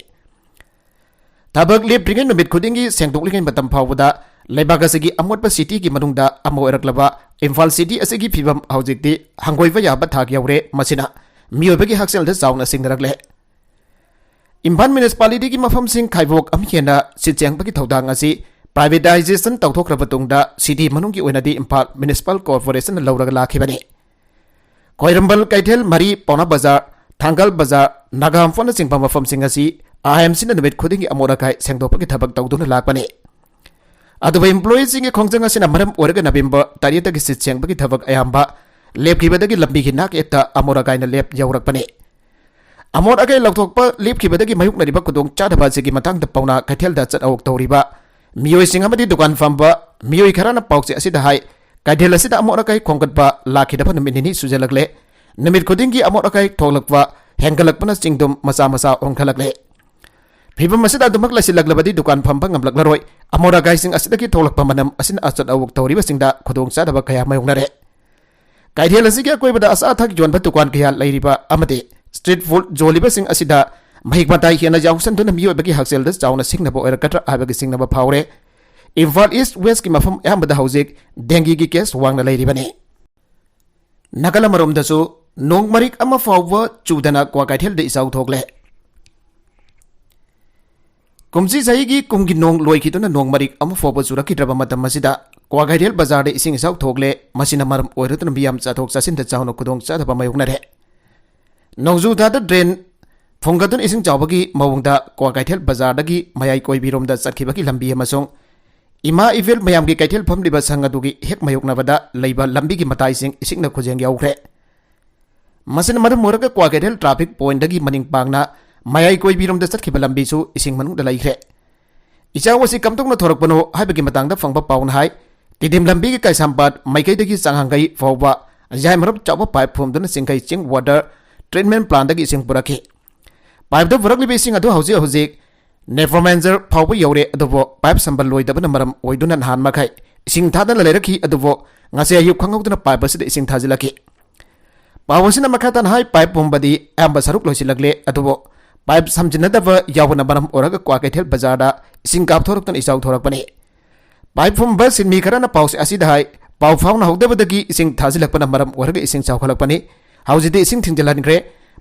ꯊꯕꯛ ꯂꯦꯞꯇ꯭ꯔꯤꯉꯩ ꯅꯨꯃꯤꯠ ꯈꯨꯗꯤꯡꯒꯤ ꯁꯦꯡꯗꯣꯛꯂꯤꯉꯩ ꯃꯇꯝ ꯐꯥꯎꯕꯗ ꯂꯩꯕꯥꯛ ꯑꯁꯤꯒꯤ ꯑꯃꯣꯠꯄ ꯁꯤꯇꯤꯒꯤ ꯃꯅꯨꯡꯗ ꯑꯃ ꯑꯣꯏꯔꯛꯂꯕ ꯏꯝꯐꯥꯜ ꯁꯤꯇꯤ ꯑꯁꯤꯒꯤ ꯐꯤꯕꯝ ꯍꯧꯖꯤꯛꯇꯤ ꯍꯪꯒꯣꯏꯕ ꯌꯥꯕ ꯊꯥꯛ ꯌꯧꯔꯦ꯫ ꯃꯁꯤꯅ ꯃꯤꯑꯣꯏꯕꯒꯤ ꯍꯛꯁꯦꯜꯗ ꯆꯥꯎꯅ ꯁꯤꯡꯅꯔꯛꯂꯦ꯫ ꯏꯝꯐꯥꯜ ꯃ꯭ꯌꯨꯅꯤꯁꯤꯄꯥꯂꯤꯇꯤꯒꯤ ꯃꯐꯝꯁꯤꯡ ꯈꯥꯏꯕꯣꯛ ꯑꯃ ꯍꯦꯟꯅ ꯁꯤꯠ ꯁꯦꯡꯕꯒꯤ ꯊꯧꯗꯥꯡ ꯑꯁꯤ ꯄ꯭ꯔꯥꯏꯚꯦꯇꯥꯏꯖꯦꯁꯟ ꯇꯧꯊꯣꯛꯈ꯭ꯔꯕ ꯇꯨꯡꯗ ꯁꯤꯇꯤ ꯃꯅꯨꯡꯒꯤ ꯑꯣꯏꯅꯗꯤ ꯏꯝꯐꯥꯜ ꯃ꯭ꯌꯨꯅꯤꯁꯤꯄꯥꯜ ꯀꯣꯔꯄꯣꯔꯦꯁꯟꯅ ꯂꯧꯔꯒ ꯂꯥꯛꯈꯤꯕꯅꯤ꯫ ꯈ꯭ꯋꯥꯏꯔꯝꯕꯟ ꯀꯩꯊꯦꯜ, ꯃꯔꯤ ꯄꯥꯎꯅꯥ ꯕꯖꯥꯔ, ꯊꯥꯡꯒꯥꯜ ꯕꯖꯥꯔ, ꯅꯥꯒꯥꯝꯐꯣꯟꯅꯆꯤꯡꯕ ꯃꯐꯝꯁꯤꯡ ꯑꯁꯤ ꯑꯥꯏ ꯑꯦꯝ ꯁꯤꯅ ꯅꯨꯃꯤꯠ ꯈꯨꯗꯤꯡꯒꯤ ꯑꯃꯣꯠ ꯑꯀꯥꯏ ꯁꯦꯡꯗꯣꯛꯄꯒꯤ ꯊꯕꯛ ꯇꯧꯗꯨꯅ ꯂꯥꯛꯄꯅꯤ꯫ ꯑꯗꯨꯕꯨ ꯏꯝꯄ꯭ꯂꯣꯌꯤꯁꯤꯡꯒꯤ ꯈꯣꯡꯖꯪ ꯑꯁꯤꯅ ꯃꯔꯝ ꯑꯣꯏꯔꯒ ꯅꯕꯦꯝꯕꯔ ꯇꯔꯦꯠꯇꯒꯤ ꯁꯤꯠ ꯁꯦꯡꯕꯒꯤ ꯊꯕꯛ ꯑꯌꯥꯝꯕ ꯂꯦꯞꯈꯤꯕꯗꯒꯤ ꯂꯝꯕꯤꯒꯤ ꯅꯥꯛ ꯌꯦꯠꯇ ꯑꯃꯣꯠ ꯑꯀꯥꯏꯅ ꯂꯦꯞ ꯌꯧꯔꯛꯄꯅꯤ꯫ ꯑꯃꯣꯠ ꯑꯀꯥꯏ ꯂꯧꯊꯣꯛꯄ ꯂꯦꯞꯈꯤꯕꯗꯒꯤ ꯃꯥꯌꯣꯛꯅꯔꯤꯕ ꯈꯨꯗꯣꯡꯆꯥꯗꯕ ꯑꯁꯤꯒꯤ ꯃꯇꯥꯡꯗ ꯄꯥꯎꯅꯥ ꯀꯩꯊꯦꯜꯗ ꯆꯠ ꯑꯋꯣꯛ ꯇꯧꯔꯤꯕ ꯃꯤꯑꯣꯏꯁꯤꯡ ꯑꯃꯗꯤ ꯗꯨꯀꯥꯟ ꯐꯝꯕ ꯃꯤꯑꯣꯏ ꯈꯔꯅ ꯄꯥꯎꯆꯦ ꯑꯁꯤꯗ ꯍꯥꯏ, ꯀꯩꯊꯦꯜ ꯑꯁꯤꯗ ꯑꯃꯣꯠ ꯑꯀꯥꯏ ꯈꯣꯝꯒꯠꯄ ꯂꯥꯛꯈꯤꯗꯕ ꯅꯨꯃꯤꯠ ꯅꯤꯅꯤ ꯁꯨꯖꯜꯂꯛꯂꯦ꯫ ꯅꯨꯃꯤꯠ ꯈꯨꯗꯤꯡꯒꯤ ꯑꯃꯣꯠ ꯑꯀꯥꯏ ꯊꯣꯛꯂꯛꯄ ꯍꯦꯟꯒꯠꯂꯛꯄꯅ ꯆꯤꯡꯗꯨꯝ ꯃꯆꯥ ꯃꯆꯥ ꯑꯣꯟꯈꯠꯂꯛꯂꯦ꯫ ꯐꯤꯕꯝ ꯑꯁꯤꯗ ꯑꯗꯨꯃꯛ ꯂꯩꯁꯤꯜꯂꯛꯂꯕꯗꯤ ꯗꯨꯀꯥꯟ ꯐꯝꯕ ꯉꯝꯂꯛꯂꯔꯣꯏ꯫ ꯑꯃꯣꯠ ꯑꯀꯥꯏꯁꯤꯡ ꯑꯁꯤꯗꯒꯤ ꯊꯣꯛꯂꯛꯄ ꯃꯅꯝ ꯑꯁꯤꯅ ꯑꯆꯠ ꯑꯋꯣꯛ ꯇꯧꯔꯤꯕꯁꯤꯡꯗ ꯈꯨꯗꯣꯡꯆꯥꯗꯕ ꯀꯌꯥ ꯃꯥꯌꯣꯛꯅꯔꯦ꯫ ꯀꯩꯊꯦꯜ ꯑꯁꯤꯒꯤ ꯑꯀꯣꯏꯕꯗ ꯑꯆꯥ ꯑꯊꯛ ꯌꯣꯟꯕ ꯗꯨꯀꯥꯟ ꯀꯌꯥ ꯂꯩꯔꯤꯕ ꯑꯃꯗꯤ ꯁ꯭ꯇ꯭ꯔꯤꯠ ꯐꯨꯗ ꯌꯣꯜꯂꯤꯕꯁꯤꯡ ꯑꯁꯤꯗ ꯃꯍꯤꯛ ꯃꯇꯥꯏ ꯍꯦꯟꯅ ꯌꯥꯎꯁꯟꯗꯨꯅ ꯃꯤꯑꯣꯏꯕꯒꯤ ꯍꯛꯁꯦꯜꯗ ꯆꯥꯎꯅ ꯁꯤꯡꯅꯕ ꯑꯣꯏꯔꯛꯀꯗ꯭ꯔꯥ ꯍꯥꯏꯕꯒꯤ ꯆꯤꯡꯅꯕ ꯐꯥꯎꯔꯦ꯫ ꯏꯝꯐꯥꯜ ꯏꯁ꯭ꯠ ꯋꯦꯁ꯭ꯠꯀꯤ ꯃꯐꯝ ꯑꯌꯥꯝꯕꯗ ꯍꯧꯖꯤꯛ ꯗꯦꯡꯒꯤꯒꯤ ꯀꯦꯁ ꯋꯥꯡꯅ ꯂꯩꯔꯤꯕꯅꯤ꯫ ꯅꯥꯀꯜ ꯑꯃꯔꯣꯝꯗꯁꯨ ꯅꯣꯡ ꯃꯔꯤꯛ ꯑꯃ ꯐꯥꯎꯕ ꯆꯨꯗꯅ ꯀ꯭ꯋꯥꯀꯩꯊꯦꯜꯗ ꯏꯆꯥꯎ ꯊꯣꯛꯂꯦ꯫ ꯀꯨꯝꯁꯤ ꯆꯍꯤꯒꯤ ꯀꯨꯝꯒꯤ ꯅꯣꯡ ꯂꯣꯏꯈꯤꯗꯨꯅ ꯅꯣꯡ ꯃꯔꯤꯛ ꯑꯃ ꯐꯥꯎꯕ ꯆꯨꯔꯛꯈꯤꯗ꯭ꯔꯕ ꯃꯇꯝ ꯑꯁꯤꯗ ꯀ꯭ꯋꯥꯀꯩꯊꯦꯜ ꯕꯖꯥꯔꯗ ꯏꯁꯤꯡ ꯏꯆꯥꯎ ꯊꯣꯛꯂꯦ꯫ ꯃꯁꯤꯅ ꯃꯔꯝ ꯑꯣꯏꯔꯗꯨꯅ ꯃꯤꯌꯥꯝ ꯆꯠꯊꯣꯛ ꯆꯠꯁꯤꯟꯗ ꯆꯥꯎꯅ ꯈꯨꯗꯣꯡꯆꯥꯗꯕ ꯃꯥꯌꯣꯛꯅꯔꯦ꯫ ꯅꯣꯡꯖꯨ ꯊꯥꯗ ꯗ꯭ꯔꯦꯟ ꯐꯨꯡꯒꯠꯇꯨꯅ ꯏꯁꯤꯡ ꯆꯥꯎꯕꯒꯤ ꯃꯑꯣꯡꯗ ꯀ꯭ꯋꯥꯀꯩꯊꯦꯜ ꯕꯖꯥꯔꯗꯒꯤ ꯃꯌꯥꯏ ꯀꯣꯏꯕꯤꯔꯣꯝꯗ ꯆꯠꯈꯤꯕꯒꯤ ꯂꯝꯕꯤ ꯑꯃꯁꯨꯡ ꯏꯃꯥ ꯏꯕꯦꯜ ꯃꯌꯥꯝꯒꯤ ꯀꯩꯊꯦꯜ ꯐꯝꯂꯤꯕ ꯁꯪ ꯑꯗꯨꯒꯤ ꯍꯦꯛ ꯃꯥꯌꯣꯛꯅꯕꯗ ꯂꯩꯕ ꯂꯝꯕꯤꯒꯤ ꯃꯇꯥꯏꯁꯤꯡ ꯏꯁꯤꯡꯅ ꯈꯨꯖꯦꯡ ꯌꯧꯈ꯭ꯔꯦ꯫ ꯃꯁꯤꯅ ꯃꯔꯝ ꯑꯣꯏꯔꯒ ꯀ꯭ꯋꯥꯀꯩꯊꯦꯜ ꯇ꯭ꯔꯥꯐꯤꯛ ꯄꯣꯏꯟꯠꯇꯒꯤ ꯃꯅꯤꯡ ꯄꯥꯡꯅ ꯃꯌꯥꯏ ꯀꯣꯏꯕꯤꯔꯣꯝꯗ ꯆꯠꯈꯤꯕ ꯂꯝꯕꯤꯁꯨ ꯏꯁꯤꯡ ꯃꯅꯨꯡꯗ ꯂꯩꯈ꯭ꯔꯦ꯫ ꯏꯆꯥꯎ ꯑꯁꯤ ꯀꯝꯗꯧꯅ ꯊꯣꯔꯛꯄꯅꯣ ꯍꯥꯏꯕꯒꯤ ꯃꯇꯥꯡꯗ ꯐꯪꯕ ꯄꯥꯎꯅ ꯍꯥꯏ, ꯇꯤꯗꯤꯝ ꯂꯝꯕꯤꯒꯤ ꯀꯩꯁꯥꯝꯄꯥꯠ ꯃꯥꯏꯀꯩꯗꯒꯤ ꯆꯥꯡꯍꯥꯡꯒꯩ ꯐꯥꯎꯕ ꯌꯥꯏꯃꯔꯨꯞ ꯆꯥꯎꯕ ꯄꯥꯏꯞ ꯐꯨꯝꯗꯨꯅ ꯆꯤꯡꯈꯩ ꯆꯤꯡ ꯋꯥꯇꯔ ꯇ꯭ꯔꯤꯠꯃꯦꯟꯠ ꯄ꯭ꯂꯥꯟꯠꯇꯒꯤ ꯏꯁꯤꯡ ꯄꯨꯔꯛꯈꯤ꯫ ꯄꯥꯏꯞꯇ ꯄꯨꯔꯛꯂꯤꯕ ꯏꯁꯤꯡ ꯑꯗꯨ ꯍꯧꯖꯤꯛ ꯍꯧꯖꯤꯛ ꯅꯦꯐ꯭ꯔꯣꯃꯦꯟꯖꯔ ꯐꯥꯎꯕ ꯌꯧꯔꯦ, ꯑꯗꯨꯕꯨ ꯄꯥꯏꯞ ꯁꯝꯕ ꯂꯣꯏꯗꯕꯅ ꯃꯔꯝ ꯑꯣꯏꯗꯨꯅ ꯅꯍꯥꯟ ꯃꯈꯩ ꯏꯁꯤꯡ ꯊꯥꯗꯅ ꯂꯩꯔꯛꯈꯤ, ꯑꯗꯨꯕꯨ ꯉꯁꯤ ꯑꯌꯨꯛ ꯈꯪꯍꯧꯗꯅ ꯄꯥꯏꯞ ꯑꯁꯤꯗ ꯏꯁꯤꯡ ꯊꯥꯖꯤꯜꯂꯛꯈꯤ꯫ ꯄꯥꯎ ꯑꯁꯤꯅ ꯃꯈꯥ ꯇꯥꯅ ꯍꯥꯏ, ꯄꯥꯏꯞ ꯄꯨꯝꯕꯗꯤ ꯑꯌꯥꯝꯕ ꯁꯔꯨꯛ ꯂꯣꯏꯁꯤꯜꯂꯛꯂꯦ, ꯑꯗꯨꯕꯨ ꯄꯥꯏꯞ ꯁꯝꯖꯤꯟꯅꯗꯕ ꯌꯥꯎꯕꯅ ꯃꯔꯝ ꯑꯣꯏꯔꯒ ꯀ꯭ꯋꯥꯀꯩꯊꯦꯜ ꯕꯖꯥꯔꯗ ꯏꯁꯤꯡ ꯀꯥꯞꯊꯣꯔꯛꯇꯨꯅ ꯏꯆꯥꯎ ꯊꯣꯔꯛꯄꯅꯤ꯫ ꯄꯥꯏꯞ ꯐꯨꯝꯕ ꯁꯤꯟꯃꯤ ꯈꯔꯅ ꯄꯥꯎꯆꯦ ꯑꯁꯤꯗ ꯍꯥꯏ, ꯄꯥꯎ ꯐꯥꯎꯅꯍꯧꯗꯕꯗꯒꯤ ꯏꯁꯤꯡ ꯊꯥꯖꯤꯜꯂꯛꯄꯅ ꯃꯔꯝ ꯑꯣꯏꯔꯒ ꯏꯁꯤꯡ ꯆꯥꯎꯈꯠꯂꯛꯄꯅꯤ꯫ ꯍꯧꯖꯤꯛꯇꯤ ꯏꯁꯤꯡ ꯊꯤꯡꯖꯤꯜꯍꯟꯈ꯭ꯔꯦ꯫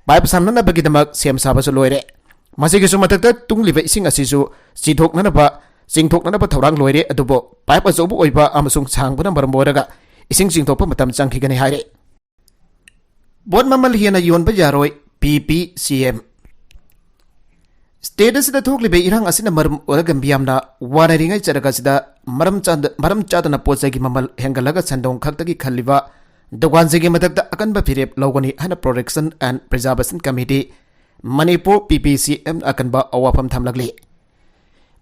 ꯄꯥꯏꯞ ꯁꯝꯅꯅꯕꯒꯤꯗꯃꯛ ꯁꯦꯝ ꯁꯥꯕꯁꯨ ꯂꯣꯏꯔꯦ꯫ ꯃꯁꯤꯒꯤꯁꯨ ꯃꯊꯛꯇ ꯇꯨꯡꯂꯤꯕ ꯏꯁꯤꯡ ꯑꯁꯤꯁꯨ ꯆꯤꯊꯣꯛꯅꯅꯕ, ꯆꯤꯡꯊꯣꯛꯅꯅꯕ ꯊꯧꯔꯥꯡ ꯂꯣꯏꯔꯦ, ꯑꯗꯨꯕꯨ ꯄꯥꯏꯞ ꯑꯆꯧꯕ ꯑꯣꯏꯕ ꯑꯃꯁꯨꯡ ꯁꯥꯡꯕꯅ ꯃꯔꯝ ꯑꯣꯏꯔꯒ ꯏꯁꯤꯡ ꯆꯤꯡꯊꯣꯛꯄ ꯃꯇꯝ ꯆꯪꯈꯤꯒꯅꯤ ꯍꯥꯏꯔꯦ꯫ ꯄꯣꯠ ꯃꯃꯜ ꯍꯦꯟꯅ ꯌꯣꯟꯕ ꯌꯥꯔꯣꯏ, ꯄꯤ ꯄꯤ ꯁꯤ ꯑꯦꯝ꯫ ꯁ꯭ꯇꯦꯠ ꯑꯁꯤꯗ ꯊꯣꯛꯂꯤꯕ ꯏꯔꯥꯡ ꯑꯁꯤꯅ ꯃꯔꯝ ꯑꯣꯏꯔꯒ ꯃꯤꯌꯥꯝꯅ ꯋꯥꯅꯔꯤꯉꯩ ꯆꯔꯛ ꯑꯁꯤꯗ ꯃꯔꯝ ꯆꯥꯗ-, ꯃꯔꯝ ꯆꯥꯗꯅ ꯄꯣꯠ ꯆꯩꯒꯤ ꯃꯃꯜ ꯍꯦꯟꯒꯠꯂꯒ ꯁꯦꯟꯗꯣꯡ ꯈꯛꯇꯒꯤ ꯈꯜꯂꯤꯕ ꯗꯨꯀꯥꯟꯁꯤꯡꯒꯤ ꯃꯊꯛꯇ ꯑꯀꯟꯕ ꯐꯤꯔꯦꯞ ꯂꯧꯒꯅꯤ ꯍꯥꯏꯅ Protection and Preservation Committee, Manipur, ꯄꯤ ꯄꯤ ꯁꯤ ꯑꯦꯝꯅ ꯑꯀꯟꯕ ꯑꯋꯥꯐꯝ ꯊꯝꯂꯛꯂꯤ꯫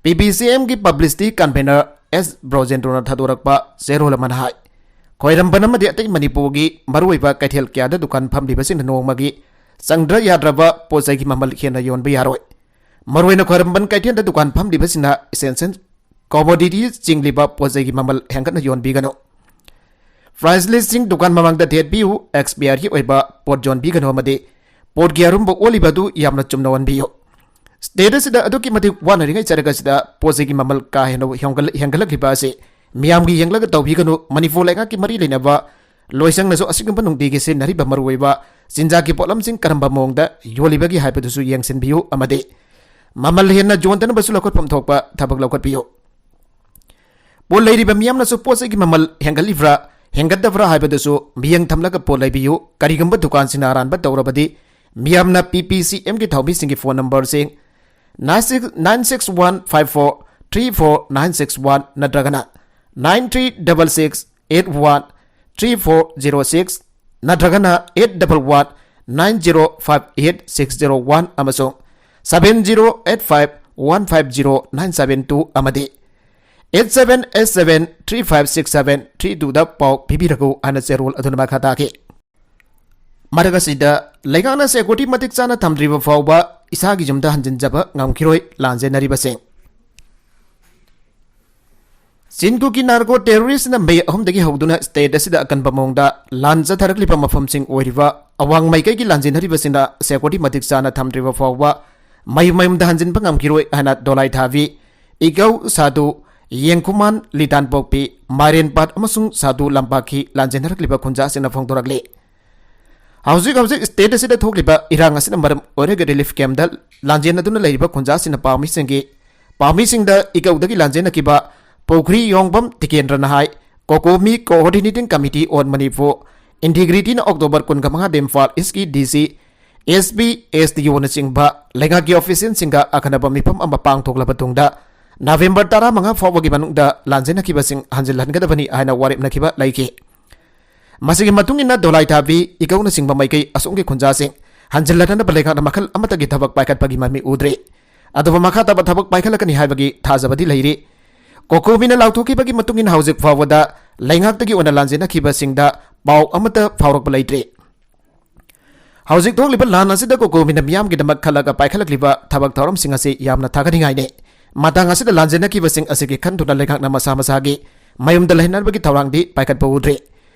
ꯄꯤ ꯕꯤ ꯁꯤ ꯑꯦꯝꯒꯤ ꯄꯕ꯭ꯂꯤꯁꯤꯇꯤ ꯀꯟꯚꯦꯅꯔ ꯑꯦꯁ ꯕ꯭ꯔꯣꯖꯦꯟꯗ꯭ꯔꯣꯅ ꯊꯥꯗꯣꯔꯛꯄ ꯆꯦꯔꯣꯜ ꯑꯃꯅ ꯍꯥꯏ, ꯈ꯭ꯋꯥꯏꯔꯝꯕꯟ ꯑꯃꯗꯤ ꯑꯇꯩ ꯃꯅꯤꯄꯨꯔꯒꯤ ꯃꯔꯨꯑꯣꯏꯕ ꯀꯩꯊꯦꯜ ꯀꯌꯥꯗ ꯗꯨꯀꯥꯟ ꯐꯝꯂꯤꯕꯁꯤꯡꯅ ꯅꯣꯡꯃꯒꯤ ꯆꯪꯗ꯭ꯔ ꯌꯥꯗ꯭ꯔꯕ ꯄꯣꯠ ꯆꯩꯒꯤ ꯃꯃꯜ ꯍꯦꯟꯅ ꯌꯣꯟꯕ ꯌꯥꯔꯣꯏ꯫ ꯃꯔꯨꯑꯣꯏꯅ ꯈ꯭ꯋꯥꯏꯔꯝꯕꯟ ꯀꯩꯊꯦꯜꯗ ꯗꯨꯀꯥꯟ ꯐꯝꯂꯤꯕꯁꯤꯡꯅ essential commodity ꯆꯤꯡꯂꯤꯕ ꯄꯣꯠ ꯆꯩꯒꯤ ꯃꯃꯜ ꯍꯦꯟꯒꯠꯅ ꯌꯣꯟꯕꯤꯒꯅꯨ꯫ ꯄ꯭ꯔꯥꯏꯁ ꯂꯤꯁꯁꯤꯡ ꯗꯨꯀꯥꯟ ꯃꯃꯥꯡꯗ ꯊꯦꯠꯄꯤꯌꯨ, ꯑꯦꯛꯁꯄꯤꯌꯔꯒꯤ ꯑꯣꯏꯕ ꯄꯣꯠ ꯌꯣꯟꯕꯤꯒꯅꯨ ꯑꯃꯗꯤ ꯄꯣꯠꯀꯤ ꯑꯔꯨꯝꯕ ꯑꯣꯜꯂꯤꯕ ꯑꯗꯨ ꯌꯥꯝꯅ ꯆꯨꯝꯅ ꯑꯣꯟꯕꯤꯌꯨ꯫ ꯁ꯭ꯇꯦꯠ ꯑꯁꯤꯗ ꯑꯗꯨꯛꯀꯤ ꯃꯇꯤꯛ ꯋꯥꯅꯔꯤꯉꯩ ꯆꯔꯛ ꯑꯁꯤꯗ ꯄꯣꯠ ꯆꯩꯒꯤ ꯃꯃꯜ ꯀꯥ ꯍꯦꯟꯅ ꯍꯦꯟꯒꯠ-, ꯍꯦꯟꯒꯠꯂꯛꯂꯤꯕ ꯑꯁꯤ ꯃꯤꯌꯥꯝꯒꯤ ꯌꯦꯡꯂꯒ ꯇꯧꯕꯤꯒꯅꯨ꯫ ꯃꯅꯤꯄꯨꯔ ꯂꯩꯉꯥꯛꯀꯤ ꯃꯔꯤ ꯂꯩꯅꯕ ꯂꯣꯏꯁꯪꯅꯁꯨ ꯑꯁꯤꯒꯨꯝꯕ ꯅꯨꯡꯇꯤꯒꯤ ꯁꯤꯖꯤꯟꯅꯔꯤꯕ ꯃꯔꯨꯑꯣꯏꯕ ꯆꯤꯟꯖꯥꯛꯀꯤ ꯄꯣꯠꯂꯝꯁꯤꯡ ꯀꯔꯝꯕ ꯃꯑꯣꯡꯗ ꯌꯣꯜꯂꯤꯕꯒꯦ ꯍꯥꯏꯕꯗꯨꯁꯨ ꯌꯦꯡꯁꯤꯟꯕꯤꯌꯨ ꯑꯃꯗꯤ ꯃꯃꯜ ꯍꯦꯟꯅ ꯌꯣꯟꯗꯅꯕꯁꯨ ꯂꯧꯈꯠꯐꯝ ꯊꯣꯛꯄ ꯊꯕꯛ ꯂꯧꯈꯠꯄꯤꯌꯨ꯫ ꯄꯣꯠ ꯂꯩꯔꯤꯕ ꯃꯤꯌꯥꯝꯅꯁꯨ ꯄꯣꯠ ꯆꯩꯒꯤ ꯃꯃꯜ ꯍꯦꯟꯒꯠꯂꯤꯕ꯭ꯔꯥ, ꯍꯦꯟꯒꯠꯇꯕ꯭ꯔꯥ ꯍꯥꯏꯕꯗꯨꯁꯨ ꯃꯤꯠꯌꯦꯡ ꯊꯝꯂꯒ ꯄꯣꯠ ꯂꯩꯕꯤꯌꯨ꯫ ꯀꯔꯤꯒꯨꯝꯕ ꯗꯨꯀꯥꯟꯁꯤꯡꯅ ꯑꯔꯥꯟꯕ ꯇꯧꯔꯕꯗꯤ, ꯃꯤꯌꯥꯝꯅ ꯄꯤ ꯄꯤ ꯁꯤ ꯑꯦꯝꯒꯤ ꯊꯧꯃꯤꯁꯤꯡꯒꯤ phone ꯅꯝꯕꯔꯁꯤꯡ nine six, nine six one five four three four nine six one ꯅꯠꯇ꯭ꯔꯒꯅ nine three double six eight one three four zero six ꯅꯠꯇ꯭ꯔꯒꯅ eight double one nine zero five eight six zero one ꯑꯃꯁꯨꯡ seven zero eight five one five zero nine seven two ꯑꯃꯗꯤ eight seven eight seven three five six seven three twoꯗ ꯄꯥꯎ ꯄꯤꯕꯤꯔꯛꯎ ꯍꯥꯏꯅ ꯆꯦꯔꯣꯜ ꯑꯗꯨꯅ ꯃꯈꯥ ꯇꯥꯈꯤ꯫ ꯃꯔꯛ ꯑꯁꯤꯗ, ꯂꯩꯉꯥꯛꯅ ꯁꯦꯀ꯭ꯌꯨꯔꯤꯇꯤ ꯃꯇꯤꯛ ꯆꯥꯅ ꯊꯝꯗ꯭ꯔꯤꯕ ꯐꯥꯎꯕ ꯏꯁꯥꯒꯤ ꯌꯨꯝꯗ ꯍꯟꯖꯤꯟꯖꯕ ꯉꯝꯈꯤꯔꯣꯏ ꯂꯥꯟꯖꯦꯟꯅꯔꯤꯕꯁꯤꯡ꯫ ꯆꯤꯟ ꯀꯨꯀꯤ ꯅꯥꯔꯀꯣ ꯇꯦꯔꯣꯔꯤꯁꯅ ꯃꯦ ꯑꯍꯨꯝꯗꯒꯤ ꯍꯧꯗꯨꯅ ꯁ꯭ꯇꯦꯠ ꯑꯁꯤꯗ ꯑꯀꯟꯕ ꯃꯑꯣꯡꯗ ꯂꯥꯟ ꯆꯠꯊꯔꯛꯂꯤꯕ ꯃꯐꯝꯁꯤꯡ ꯑꯣꯏꯔꯤꯕ ꯑꯋꯥꯡ ꯃꯥꯏꯀꯩꯒꯤ ꯂꯥꯟꯖꯦꯟꯅꯔꯤꯕꯁꯤꯡꯅ ꯁꯦꯀ꯭ꯌꯨꯔꯤꯇꯤ ꯃꯇꯤꯛ ꯆꯥꯅ ꯊꯝꯗ꯭ꯔꯤꯕ ꯐꯥꯎꯕ ꯃꯌꯨꯝ ꯃꯌꯨꯝꯗ ꯍꯟꯖꯤꯟꯕ ꯉꯝꯈꯤꯔꯣꯏ ꯍꯥꯏꯅ ꯗꯣꯂꯥꯏ ꯊꯥꯕꯤ ꯏꯒꯧ ꯁꯥꯗꯨ ꯌꯦꯡꯈꯨꯃꯥꯟ, ꯂꯤꯇꯥꯟꯄꯣꯛꯄꯤ, ꯃꯥꯏꯔꯦꯟꯄꯥꯠ ꯑꯃꯁꯨꯡ ꯁꯥꯗꯨ ꯂꯝꯄꯥꯛꯀꯤ ꯂꯥꯟꯖꯦꯟꯅꯔꯛꯂꯤꯕ ꯈꯨꯟꯖꯥꯁꯤꯡꯅ ꯐꯣꯡꯗꯣꯔꯛꯂꯤ꯫ ꯍꯧꯖꯤꯛ ꯍꯧꯖꯤꯛ state ꯑꯁꯤꯗ ꯊꯣꯛꯂꯤꯕ ꯏꯔꯥꯡ ꯑꯁꯤꯅ ꯃꯔꯝ ꯑꯣꯏꯔꯒ relief campꯇ ꯂꯥꯟꯖꯦꯟꯅꯗꯨꯅ ꯂꯩꯔꯤꯕ ꯈꯨꯟꯖꯥꯁꯤꯡꯅ ꯄꯥꯎꯃꯤꯁꯤꯡꯒꯤ, ꯄꯥꯎꯃꯤꯁꯤꯡꯗ ꯏꯀꯧꯗꯒꯤ ꯂꯥꯟꯖꯦꯟꯅꯈꯤꯕ ꯄꯨꯈ꯭ꯔꯤ ꯌꯣꯡꯕꯝ ꯇꯤꯀꯦꯟꯗ꯭ꯔꯅ ꯍꯥꯏ, COCOMI Coordinating Committee on Manipur, Integrityꯅ October ꯀꯨꯟꯃꯉꯥꯗ Imphal Eastꯀꯤ DC, SP, SDOꯅꯆꯤꯡꯕ ꯂꯩꯉꯥꯛꯀꯤ officialꯁꯤꯡꯒ ꯑꯈꯟꯅꯕ ꯃꯤꯐꯝ ꯑꯃ ꯄꯥꯡꯊꯣꯛꯂꯕ ꯇꯨꯡꯗ, November ꯇꯔꯥꯃꯉꯥ ꯐꯥꯎꯕꯒꯤ ꯃꯅꯨꯡꯗ ꯂꯥꯟꯖꯦꯟꯅꯈꯤꯕꯁꯤꯡ ꯍꯟꯖꯤꯜꯍꯟꯒꯗꯕꯅꯤ ꯍꯥꯏꯅ ꯋꯥꯔꯦꯞꯅꯈꯤꯕ ꯂꯩꯈꯤ꯫ ꯃꯁꯤꯒꯤ ꯃꯇꯨꯡ ꯏꯟꯅ ꯗꯣꯂꯥꯏꯊꯥꯕꯤ, ꯏꯀꯧꯅꯆꯤꯡꯕ ꯃꯥꯏꯀꯩ ꯑꯁꯣꯝꯒꯤ ꯈꯨꯟꯖꯥꯁꯤꯡ ꯍꯟꯖꯤꯜꯍꯟꯅꯕ ꯂꯩꯉꯥꯛꯅ ꯃꯈꯜ ꯑꯃꯠꯇꯒꯤ ꯊꯕꯛ ꯄꯥꯏꯈꯠꯄꯒꯤ ꯃꯃꯤ ꯎꯗ꯭ꯔꯤ꯫ ꯑꯗꯨꯕꯨ ꯃꯈꯥ ꯇꯥꯕ ꯊꯕꯛ ꯄꯥꯏꯈꯠꯂꯛꯀꯅꯤ ꯍꯥꯏꯕꯒꯤ ꯊꯥꯖꯕꯗꯤ ꯂꯩꯔꯤ꯫ COCOMIꯅ ꯂꯥꯎꯊꯣꯛꯈꯤꯕꯒꯤ ꯃꯇꯨꯡ ꯏꯟꯅ ꯍꯧꯖꯤꯛ ꯐꯥꯎꯕꯗ ꯂꯩꯉꯥꯛꯇꯒꯤ ꯑꯣꯏꯅ ꯂꯥꯟꯖꯦꯟꯅꯈꯤꯕꯁꯤꯡꯗ ꯄꯥꯎ ꯑꯃꯠꯇ ꯐꯥꯎꯔꯛꯄ ꯂꯩꯇ꯭ꯔꯤ꯫ ꯍꯧꯖꯤꯛ ꯊꯣꯛꯂꯤꯕ ꯂꯥꯟ ꯑꯁꯤꯗ COCOMIꯅ ꯃꯤꯌꯥꯝꯒꯤꯗꯃꯛ ꯈꯜꯂꯒ ꯄꯥꯏꯈꯠꯂꯛꯂꯤꯕ ꯊꯕꯛ ꯊꯧꯔꯝꯁꯤꯡ ꯑꯁꯤ ꯌꯥꯝꯅ ꯊꯥꯒꯠꯅꯤꯡꯉꯥꯏꯅꯤ꯫ ꯃꯇꯥꯡ ꯑꯁꯤꯗ ꯂꯥꯟꯖꯦꯟꯅꯈꯤꯕꯁꯤꯡ ꯑꯁꯤꯒꯤ ꯈꯟꯗꯨꯅ ꯂꯩꯉꯥꯛꯅ ꯃꯁꯥ ꯃꯁꯥꯒꯤ ꯃꯌꯨꯝꯗ ꯂꯩꯍꯟꯅꯕꯒꯤ ꯊꯧꯔꯥꯡꯗꯤ ꯄꯥꯏꯈꯠꯄ ꯎꯗ꯭ꯔꯤ꯫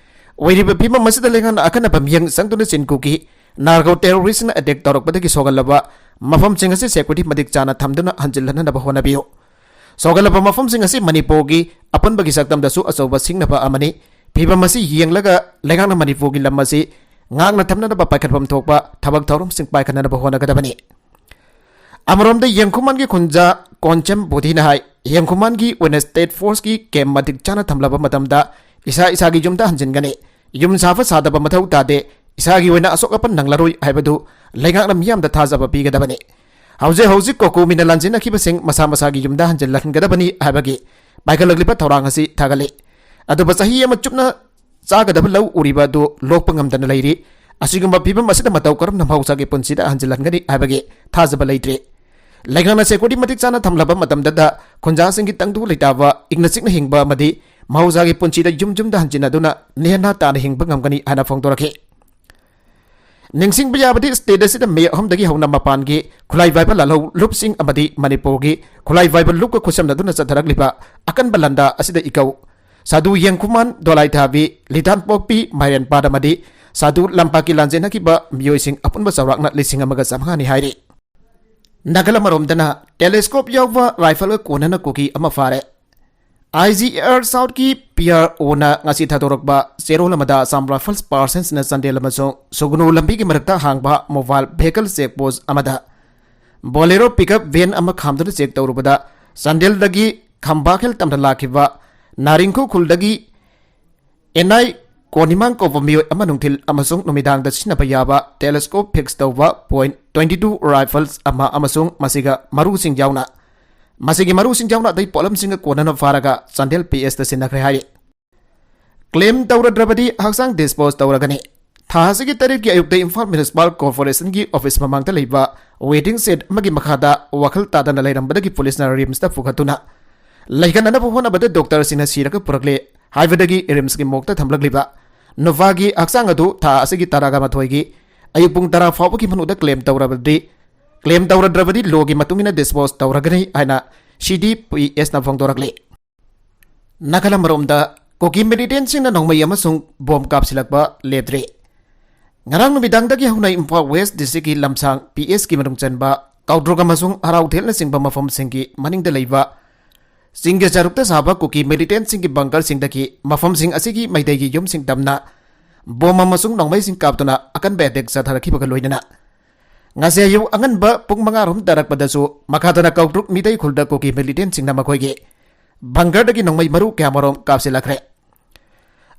ꯑꯣꯏꯔꯤꯕ ꯐꯤꯕꯝ ꯑꯁꯤꯗ ꯂꯩꯉꯥꯛꯅ ꯑꯀꯟꯅꯕ ꯃꯤꯠꯌꯦꯡ ꯆꯪꯗꯨꯅ ꯆꯤꯟꯀꯨꯀꯤ narco terroristꯅ attack ꯇꯧꯔꯛꯄꯗꯒꯤ ꯁꯣꯛꯍꯜꯂꯕ ꯃꯐꯝꯁꯤꯡ ꯑꯁꯤ security ꯃꯇꯤꯛ ꯆꯥꯅ ꯊꯝꯗꯨꯅ ꯍꯟꯖꯤꯜꯍꯟꯅꯕ ꯍꯣꯠꯅꯕꯤꯌꯨ꯫ ꯁꯣꯛꯍꯜꯂꯕ ꯃꯐꯝꯁꯤꯡ ꯑꯁꯤ ꯃꯅꯤꯄꯨꯔꯒꯤ ꯑꯄꯨꯟꯕꯒꯤ ꯁꯛꯇꯝꯗꯁꯨ ꯑꯆꯧꯕ ꯁꯤꯡꯅꯕ ꯑꯃꯅꯤ꯫ ꯐꯤꯕꯝ ꯑꯁꯤ ꯌꯦꯡꯂꯒ ꯂꯩꯉꯥꯛꯅ ꯃꯅꯤꯄꯨꯔꯒꯤ ꯂꯝ ꯑꯁꯤ ꯉꯥꯛꯅ ꯊꯝꯅꯅꯕ ꯄꯥꯏꯈꯠꯐꯝ ꯊꯣꯛꯄ ꯊꯕꯛ ꯊꯧꯔꯝꯁꯤꯡ ꯄꯥꯏꯈꯠꯅꯅꯕ ꯍꯣꯠꯅꯒꯗꯕꯅꯤ꯫ ꯑꯃꯔꯣꯝꯗ ꯌꯦꯡꯈꯨꯃꯥꯟꯒꯤ ꯈꯨꯟꯖꯥ ꯀꯣꯟꯆꯝ ꯕꯨꯙꯤꯅ ꯍꯥꯏ, ꯌꯦꯡꯈꯨꯃꯥꯟꯒꯤ ꯑꯣꯏꯅ state forceꯀꯤ camp ꯃꯇꯤꯛ ꯆꯥꯅ ꯊꯝꯂꯕ ꯃꯇꯝꯗ ꯏꯁꯥ ꯏꯁꯥꯒꯤ ꯌꯨꯝꯗ ꯍꯟꯖꯤꯟꯒꯅꯤ꯫ ꯌꯨꯝ ꯁꯥꯕ ꯁꯥꯗꯕ ꯃꯊꯧ ꯇꯥꯗꯦ꯫ ꯏꯁꯥꯒꯤ ꯑꯣꯏꯅ ꯑꯁꯣꯛ ꯑꯄꯟ ꯅꯪꯂꯔꯣꯏ ꯍꯥꯏꯕꯗꯨ ꯂꯩꯉꯥꯛꯅ ꯃꯤꯌꯥꯝꯗ ꯊꯥꯖꯕ ꯄꯤꯒꯗꯕꯅꯤ꯫ ꯍꯧꯖꯤꯛ ꯍꯧꯖꯤꯛ COCOMIꯅ ꯂꯥꯟꯖꯦꯟꯅꯈꯤꯕꯁꯤꯡ ꯃꯁꯥ ꯃꯁꯥꯒꯤ ꯌꯨꯝꯗ ꯍꯟꯖꯤꯜꯍꯟꯒꯗꯕꯅꯤ ꯍꯥꯏꯕꯒꯤ ꯄꯥꯏꯈꯠꯂꯛꯂꯤꯕ ꯊꯧꯔꯥꯡ ꯑꯁꯤ ꯊꯥꯒꯠꯂꯤ꯫ ꯑꯗꯨꯕꯨ ꯆꯍꯤ ꯑꯃ ꯆꯨꯞꯅ ꯆꯥꯒꯗꯕ ꯂꯧ ꯎꯔꯤꯕ ꯑꯗꯨ ꯂꯣꯛꯄ ꯉꯝꯗꯅ ꯂꯩꯔꯤ꯫ ꯑꯁꯤꯒꯨꯝꯕ ꯐꯤꯕꯝ ꯑꯁꯤꯗ ꯃꯇꯧ ꯀꯔꯝꯅ ꯃꯍꯧꯁꯥꯒꯤ ꯄꯨꯟꯁꯤꯗ ꯍꯟꯖꯤꯜꯍꯟꯒꯅꯤ ꯍꯥꯏꯕꯒꯤ ꯊꯥꯖꯕ ꯂꯩꯇ꯭ꯔꯤ꯫ ꯂꯩꯉꯥꯛꯅ security ꯃꯇꯤꯛ ꯆꯥꯅ ꯊꯝꯂꯕ ꯃꯇꯝꯗꯗ ꯈꯨꯟꯖꯥꯁꯤꯡꯒꯤ ꯇꯪꯗꯨ ꯂꯩꯇꯥꯕ, ꯏꯪꯅ ꯆꯤꯛꯅ ꯍꯤꯡꯕ ꯑꯃꯗꯤ ꯃꯍꯧꯁꯥꯒꯤ ꯄꯨꯟꯁꯤꯗ ꯌꯨꯝ ꯌꯨꯝꯗ ꯍꯟꯖꯤꯟꯅꯗꯨꯅ ꯅꯦꯍꯥ ꯇꯥꯅ ꯍꯤꯡꯕ ꯉꯝꯒꯅꯤ ꯍꯥꯏꯅ ꯐꯣꯡꯗꯣꯔꯛꯈꯤ꯫ ꯅꯤꯡꯁꯤꯡꯕ ꯌꯥꯕꯗꯤ, state ꯑꯁꯤꯗ May ꯑꯍꯨꯝꯗꯒꯤ ꯍꯧꯅ ꯃꯄꯥꯟꯒꯤ ꯈꯨꯠꯂꯥꯏ ꯄꯥꯏꯕ ꯂꯥꯜꯍꯧ ꯂꯨꯞꯁꯤꯡ ꯑꯃꯗꯤ ꯃꯅꯤꯄꯨꯔꯒꯤ ꯈꯨꯠꯂꯥꯏ ꯄꯥꯏꯕ ꯂꯨꯞꯀ ꯈꯨꯠꯁꯝꯅꯗꯨꯅ ꯆꯠꯊꯔꯛꯂꯤꯕ ꯑꯀꯟꯕ ꯂꯥꯟꯗꯥ ꯑꯁꯤꯗ ꯏꯀꯧ ꯁꯥꯗꯨ ꯌꯦꯡꯈꯨꯃꯥꯟ, ꯗꯣꯂꯥꯏꯊꯥꯕꯤ, ꯂꯤꯇꯥꯟꯄꯣꯛꯄꯤ, ꯃꯥꯏꯔꯦꯟꯄꯥꯠ ꯑꯃꯗꯤ ꯁꯥꯗꯨ ꯂꯝꯄꯥꯛꯀꯤ ꯂꯥꯟꯖꯦꯟꯅꯈꯤꯕ ꯃꯤꯑꯣꯏꯁꯤꯡ ꯑꯄꯨꯟꯕ ꯆꯥꯎꯔꯥꯛꯅ ꯂꯤꯁꯤꯡ ꯑꯃꯒ ꯆꯥꯃꯉꯥꯅꯤ ꯍꯥꯏꯔꯤ꯫ ꯅꯥꯀꯜ ꯑꯃꯔꯣꯝꯗꯅ telescope ꯌꯥꯎꯕ rifleꯒ ꯀꯣꯟꯅꯅ ꯀꯨꯀꯤ ꯑꯃ ꯐꯥꯔꯦ꯫ ꯑꯥꯏ ꯖꯤ ꯑꯥꯔ ꯁꯥꯎꯠꯀꯤ ꯄꯤ ꯑꯥꯔ ꯑꯣꯅ ꯉꯁꯤ ꯊꯥꯗꯣꯔꯛꯄ ꯆꯦꯔꯣꯜ ꯑꯃꯗ ꯑꯁꯥꯝ ꯔꯥꯏꯐꯜꯁ ꯄꯥꯔꯁꯟꯁꯅ ꯆꯥꯟꯗꯦꯜ ꯑꯃꯁꯨꯡ ꯁꯨꯒꯅꯨ ꯂꯝꯕꯤꯒꯤ ꯃꯔꯛꯇ ꯍꯥꯡꯕ ꯃꯣꯕꯥꯏꯜ ꯚꯦꯍꯤꯀꯜ ꯆꯦꯛ ꯄꯣꯁ ꯑꯃꯗ ꯕꯣꯂꯦꯔꯣ ꯄꯤꯛꯑꯞ ꯚꯦꯟ ꯑꯃ ꯈꯥꯝꯗꯨꯅ ꯆꯦꯛ ꯇꯧꯔꯨꯕꯗ ꯆꯥꯟꯗꯦꯜꯗꯒꯤ ꯈꯝꯕꯥꯈꯦꯜ ꯇꯝꯅ ꯂꯥꯛꯈꯤꯕ ꯅꯥꯔꯤꯡꯈꯣ ꯈꯨꯜꯗꯒꯤ ꯑꯦꯟ ꯑꯥꯏ ꯀꯣꯅꯤꯃꯥꯡ ꯀꯧꯕ ꯃꯤꯑꯣꯏ ꯑꯃ ꯅꯨꯡꯊꯤꯜ ꯑꯃꯁꯨꯡ ꯅꯨꯃꯤꯗꯥꯡꯗ ꯁꯤꯖꯤꯟꯅꯕ ꯌꯥꯕ ꯇꯦꯂꯦꯁꯀꯣꯞ ꯐꯤꯛꯁ ꯇꯧꯕ ꯄꯣꯏꯟ ꯇ꯭ꯋꯦꯟꯇꯤ ꯇꯨ ꯔꯥꯏꯐꯜꯁ ꯑꯃ ꯑꯃꯁꯨꯡ ꯃꯁꯤꯒ ꯃꯔꯨꯁꯤꯡ ꯌꯥꯎꯅ, ꯃꯁꯤꯒꯤ ꯃꯔꯨꯁꯤꯡ ꯌꯥꯎꯅ ꯑꯇꯩ ꯄꯣꯠꯂꯝꯁꯤꯡꯒ ꯀꯣꯟꯅꯅ ꯐꯥꯔꯒ ꯆꯥꯟꯗꯦꯜ ꯄꯤ ꯑꯦꯁꯇ ꯁꯤꯟꯅꯈ꯭ꯔꯦ ꯍꯥꯏꯔꯤ꯫ ꯀ꯭ꯂꯦꯝ ꯇꯧꯔꯗ꯭ꯔꯕꯗꯤ ꯍꯛꯆꯥꯡ ꯗꯤꯁꯄꯣꯖ ꯇꯧꯔꯒꯅꯤ꯫ ꯊꯥ ꯑꯁꯤꯒꯤ ꯇꯔꯦꯠꯀꯤ ꯑꯌꯨꯛꯇ ꯏꯝꯐꯥꯜ ꯃ꯭ꯌꯨꯅꯤꯁꯤꯄꯥꯜ ꯀꯣꯔꯄꯣꯔꯦꯁꯟꯒꯤ ꯑꯣꯐꯤꯁ ꯃꯃꯥꯡꯗ ꯂꯩꯕ ꯋꯦꯇꯤꯡ ꯁꯦꯗ ꯑꯃꯒꯤ ꯃꯈꯥꯗ ꯋꯥꯈꯜ ꯇꯥꯗꯅ ꯂꯩꯔꯝꯕꯗꯒꯤ ꯄꯨꯂꯤꯁꯅ ꯔꯤꯝꯁꯇ ꯄꯨꯈꯠꯇꯨꯅ ꯂꯩꯈꯠꯅꯅꯕ ꯍꯣꯠꯅꯕꯗ ꯗꯣꯛꯇꯔꯁꯤꯡꯅ ꯁꯤꯔꯒ ꯄꯨꯔꯛꯂꯦ ꯍꯥꯏꯕꯗꯒꯤ ꯔꯤꯝꯁꯀꯤ ꯃꯣꯔꯒꯇ ꯊꯝꯂꯛꯂꯤꯕ ꯅꯨꯄꯥꯒꯤ ꯍꯛꯆꯥꯡ ꯑꯗꯨ ꯊꯥ ꯑꯁꯤꯒꯤ ꯇꯔꯥꯒ ꯃꯥꯊꯣꯏꯒꯤ ꯑꯌꯨꯛ ꯄꯨꯡ ꯇꯔꯥ ꯐꯥꯎꯕꯒꯤ ꯃꯅꯨꯡꯗ ꯀ꯭ꯂꯦꯝ ꯇꯧꯔꯕꯗꯤ, ꯀ꯭ꯂꯦꯝ ꯇꯧꯔꯗ꯭ꯔꯕꯗꯤ ꯂꯣꯒꯤ ꯃꯇꯨꯡ ꯏꯟꯅ ꯗꯤꯁꯄꯣꯖ ꯇꯧꯔꯒꯅꯤ ꯍꯥꯏꯅ ꯁꯤ ꯗꯤ ꯄꯤ ꯑꯦꯁꯅ ꯐꯣꯡꯗꯣꯔꯛꯂꯤ꯫ ꯅꯥꯀꯜ ꯑꯃꯔꯣꯝꯗ ꯀꯨꯀꯤ ꯃꯤꯂꯤꯇꯦꯟꯁꯤꯡꯅ ꯅꯣꯡꯃꯩ ꯑꯃꯁꯨꯡ ꯕꯣꯝ ꯀꯥꯞꯁꯤꯜꯂꯛꯄ ꯂꯦꯞꯇ꯭ꯔꯤ꯫ ꯉꯔꯥꯡ ꯅꯨꯃꯤꯗꯥꯡꯗꯒꯤ ꯍꯧꯅ ꯏꯝꯐꯥꯜ ꯋꯦꯁ ꯗꯤꯁꯇ꯭ꯔꯤꯛꯀꯤ ꯂꯝꯁꯥꯡ ꯄꯤ ꯑꯦꯁꯀꯤ ꯃꯅꯨꯡ ꯆꯟꯕ ꯀꯥꯎꯗ꯭ꯔꯨꯛ ꯑꯃꯁꯨꯡ ꯍꯔꯥꯎꯊꯦꯜꯅꯆꯤꯡꯕ ꯃꯐꯝꯁꯤꯡꯒꯤ ꯃꯅꯤꯡꯗ ꯂꯩꯕ ꯆꯤꯡꯒꯤ ꯆꯔꯨꯛꯇ ꯁꯥꯕ ꯀꯨꯀꯤ ꯃꯤꯂꯤꯇꯦꯟꯁꯤꯡꯒꯤ ꯕꯪꯀꯔꯁꯤꯡꯗꯒꯤ ꯃꯐꯝꯁꯤꯡ ꯑꯁꯤꯒꯤ ꯃꯩꯇꯩꯒꯤ ꯌꯨꯝꯁꯤꯡ ꯇꯝꯅ ꯕꯣꯝ ꯑꯃꯁꯨꯡ ꯅꯣꯡꯃꯩꯁꯤꯡ ꯀꯥꯞꯇꯨꯅ ꯑꯀꯟꯕ ꯑꯦꯇꯦꯛ ꯆꯠꯊꯔꯛꯈꯤꯕꯒ ꯂꯣꯏꯅꯅ ꯉꯁꯤ ꯑꯌꯨꯛ ꯑꯉꯟꯕ ꯄꯨꯡ ꯃꯉꯥ ꯔꯣꯝ ꯇꯥꯔꯛꯄꯗꯁꯨ ꯃꯈꯥ ꯇꯥꯅ ꯀꯥꯎꯗ꯭ꯔꯨꯛ ꯃꯤꯇꯩ ꯈꯨꯜꯗ ꯀꯨꯀꯤ ꯃꯤꯂꯤꯇꯦꯟꯁꯤꯡꯅ ꯃꯈꯣꯏꯒꯤ ꯕꯪꯀꯔꯗꯒꯤ ꯅꯣꯡꯃꯩ ꯃꯔꯨ ꯀꯌꯥꯃꯔꯣꯝ ꯀꯥꯞꯁꯤꯜꯂꯛꯈ꯭ꯔꯦ꯫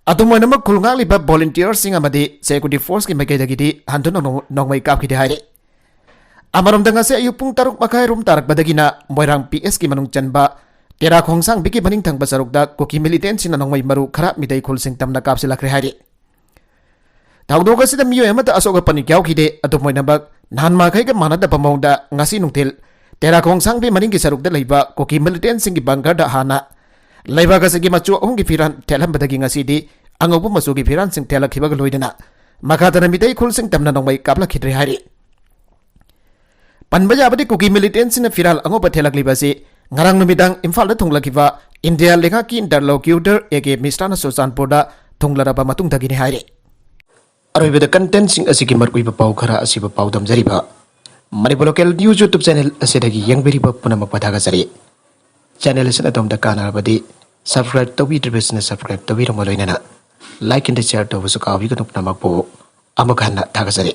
ꯑꯗꯨꯝ ꯑꯣꯏꯅꯃꯛ ꯈꯨꯜ ꯉꯥꯛꯂꯤꯕ ꯚꯣꯂꯨꯟꯇꯤꯌꯔꯁꯤꯡ ꯑꯃꯗꯤ ꯁꯦꯀ꯭ꯌꯨꯔꯤꯇꯤ ꯐꯣꯔꯁꯀꯤ ꯃꯥꯏꯀꯩꯗꯒꯤꯗꯤ ꯍꯟꯗꯨꯅ ꯅꯣꯡ-, ꯅꯣꯡꯃꯩ ꯀꯥꯞꯈꯤꯗꯦ ꯍꯥꯏꯔꯤ꯫ ꯑꯃꯔꯣꯝꯗ ꯉꯁꯤ ꯑꯌꯨꯛ ꯄꯨꯡ ꯇꯔꯨꯛ ꯃꯈꯥꯏ ꯔꯣꯝ ꯇꯥꯔꯛꯄꯗꯒꯤꯅ ꯃꯣꯏꯔꯥꯡ ꯄꯤ ꯑꯦꯁꯀꯤ ꯃꯅꯨꯡ ꯆꯟꯕ ꯇꯦꯔꯥ ꯈꯣꯡꯁꯥꯡꯕꯤꯒꯤ ꯃꯅꯤꯡ ꯊꯪꯕ ꯁꯔꯨꯛꯇ ꯀꯨꯀꯤ ꯃꯤꯂꯤꯇꯦꯟꯁꯤꯡꯅ ꯅꯣꯡꯃꯩ ꯃꯔꯨ ꯈꯔ ꯃꯤꯇꯩ ꯈꯨꯜꯁꯤꯡ ꯇꯝꯅ ꯀꯥꯞꯁꯤꯜꯂꯛꯈ꯭ꯔꯦ ꯍꯥꯏꯔꯤ꯫ ꯊꯧꯗꯣꯛ ꯑꯁꯤꯗ ꯃꯤꯑꯣꯏ ꯑꯃꯠꯇ ꯑꯁꯣꯛ ꯑꯄꯟ ꯌꯥꯎꯈꯤꯗꯦ꯫ ꯑꯗꯨꯝ ꯑꯣꯏꯅꯃꯛ ꯅꯍꯥꯟ ꯃꯈꯩꯒ ꯃꯥꯟꯅꯗꯕ ꯃꯑꯣꯡꯗ ꯉꯁꯤ ꯅꯨꯡꯊꯤꯜ ꯇꯦꯔꯥ ꯈꯣꯡꯁꯥꯡꯕꯤ ꯃꯅꯤꯡꯒꯤ ꯁꯔꯨꯛꯇ ꯂꯩꯕ ꯀꯨꯀꯤ ꯃꯤꯂꯤꯇꯦꯟꯁꯤꯡꯒꯤ ꯕꯪꯀꯔꯗ ꯍꯥꯟꯅ ꯂꯩꯕꯥꯛ ꯑꯁꯤꯒꯤ ꯃꯆꯨ ꯑꯍꯨꯝꯒꯤ ꯐꯤꯔꯥꯟ ꯊꯦꯠꯍꯟꯕꯗꯒꯤ ꯉꯁꯤꯗꯤ ꯑꯉꯧꯕ ꯃꯆꯨꯒꯤ ꯐꯤꯔꯥꯟꯁꯤꯡ ꯊꯦꯠꯂꯛꯈꯤꯕꯒ ꯂꯣꯏꯅꯅ ꯃꯈꯥ ꯇꯥꯅ ꯃꯤꯇꯩ ꯈꯨꯜꯁꯤꯡ ꯇꯝꯅ ꯅꯣꯡꯃꯩ ꯀꯥꯞꯂꯛꯈꯤꯗ꯭ꯔꯦ ꯍꯥꯏꯔꯤ꯫ ꯄꯟꯕ ꯌꯥꯕꯗꯤ ꯀꯨꯀꯤ ꯃꯤꯂꯤꯇꯦꯟꯁꯤꯡꯅ ꯐꯤꯔꯥꯜ ꯑꯉꯧꯕ ꯊꯦꯠꯂꯛꯂꯤꯕ ꯑꯁꯤ ꯉꯔꯥꯡ ꯅꯨꯃꯤꯗꯥꯡ ꯏꯝꯐꯥꯜꯗ ꯊꯨꯡꯂꯈꯤꯕ ꯏꯟꯗꯤꯌꯥ ꯂꯩꯉꯥꯛꯀꯤ ꯏꯟꯇꯔꯂꯣꯀ꯭ꯌꯨꯇꯔ ꯑꯦ ꯀꯦ ꯃꯤꯁ꯭ꯔꯥꯅ ꯆꯨꯔꯆꯥꯟꯄꯨꯔꯗ ꯊꯨꯡꯂꯔꯕ ꯃꯇꯨꯡꯗꯒꯤꯅꯤ ꯍꯥꯏꯔꯤ꯫ ꯑꯔꯣꯏꯕꯗ ꯀꯟꯇꯦꯟꯁꯤꯡ ꯑꯁꯤꯒꯤ ꯃꯔꯨꯑꯣꯏꯕ ꯄꯥꯎ ꯈꯔ ꯑꯁꯤꯕꯨ ꯄꯥꯎꯗꯝꯖꯔꯤꯕ Manipur local news YouTube channel ꯑꯁꯤꯗꯒꯤ ꯌꯦꯡꯕꯤꯔꯤꯕ ꯄꯨꯝꯅꯃꯛꯄꯨ ꯊꯥꯒꯠꯆꯔꯤ꯫ ꯆꯦꯅꯦꯜ ꯑꯁꯤꯅ ꯑꯗꯣꯝꯗ ꯀꯥꯟꯅꯔꯕꯗꯤ Subscribe ꯇꯧꯕꯤꯗ꯭ꯔꯤꯕꯁꯤꯅ subscribe ꯇꯧꯕꯤꯔꯝꯕ ꯂꯣꯏꯅꯅ like and share ꯇꯧꯕꯁꯨ ꯀꯥꯎꯕꯤꯒꯅꯨ꯫ ꯄꯨꯝꯅꯃꯛꯄꯨ ꯑꯃꯨꯛ ꯍꯟꯅ ꯊꯥꯒꯠꯆꯔꯤ꯫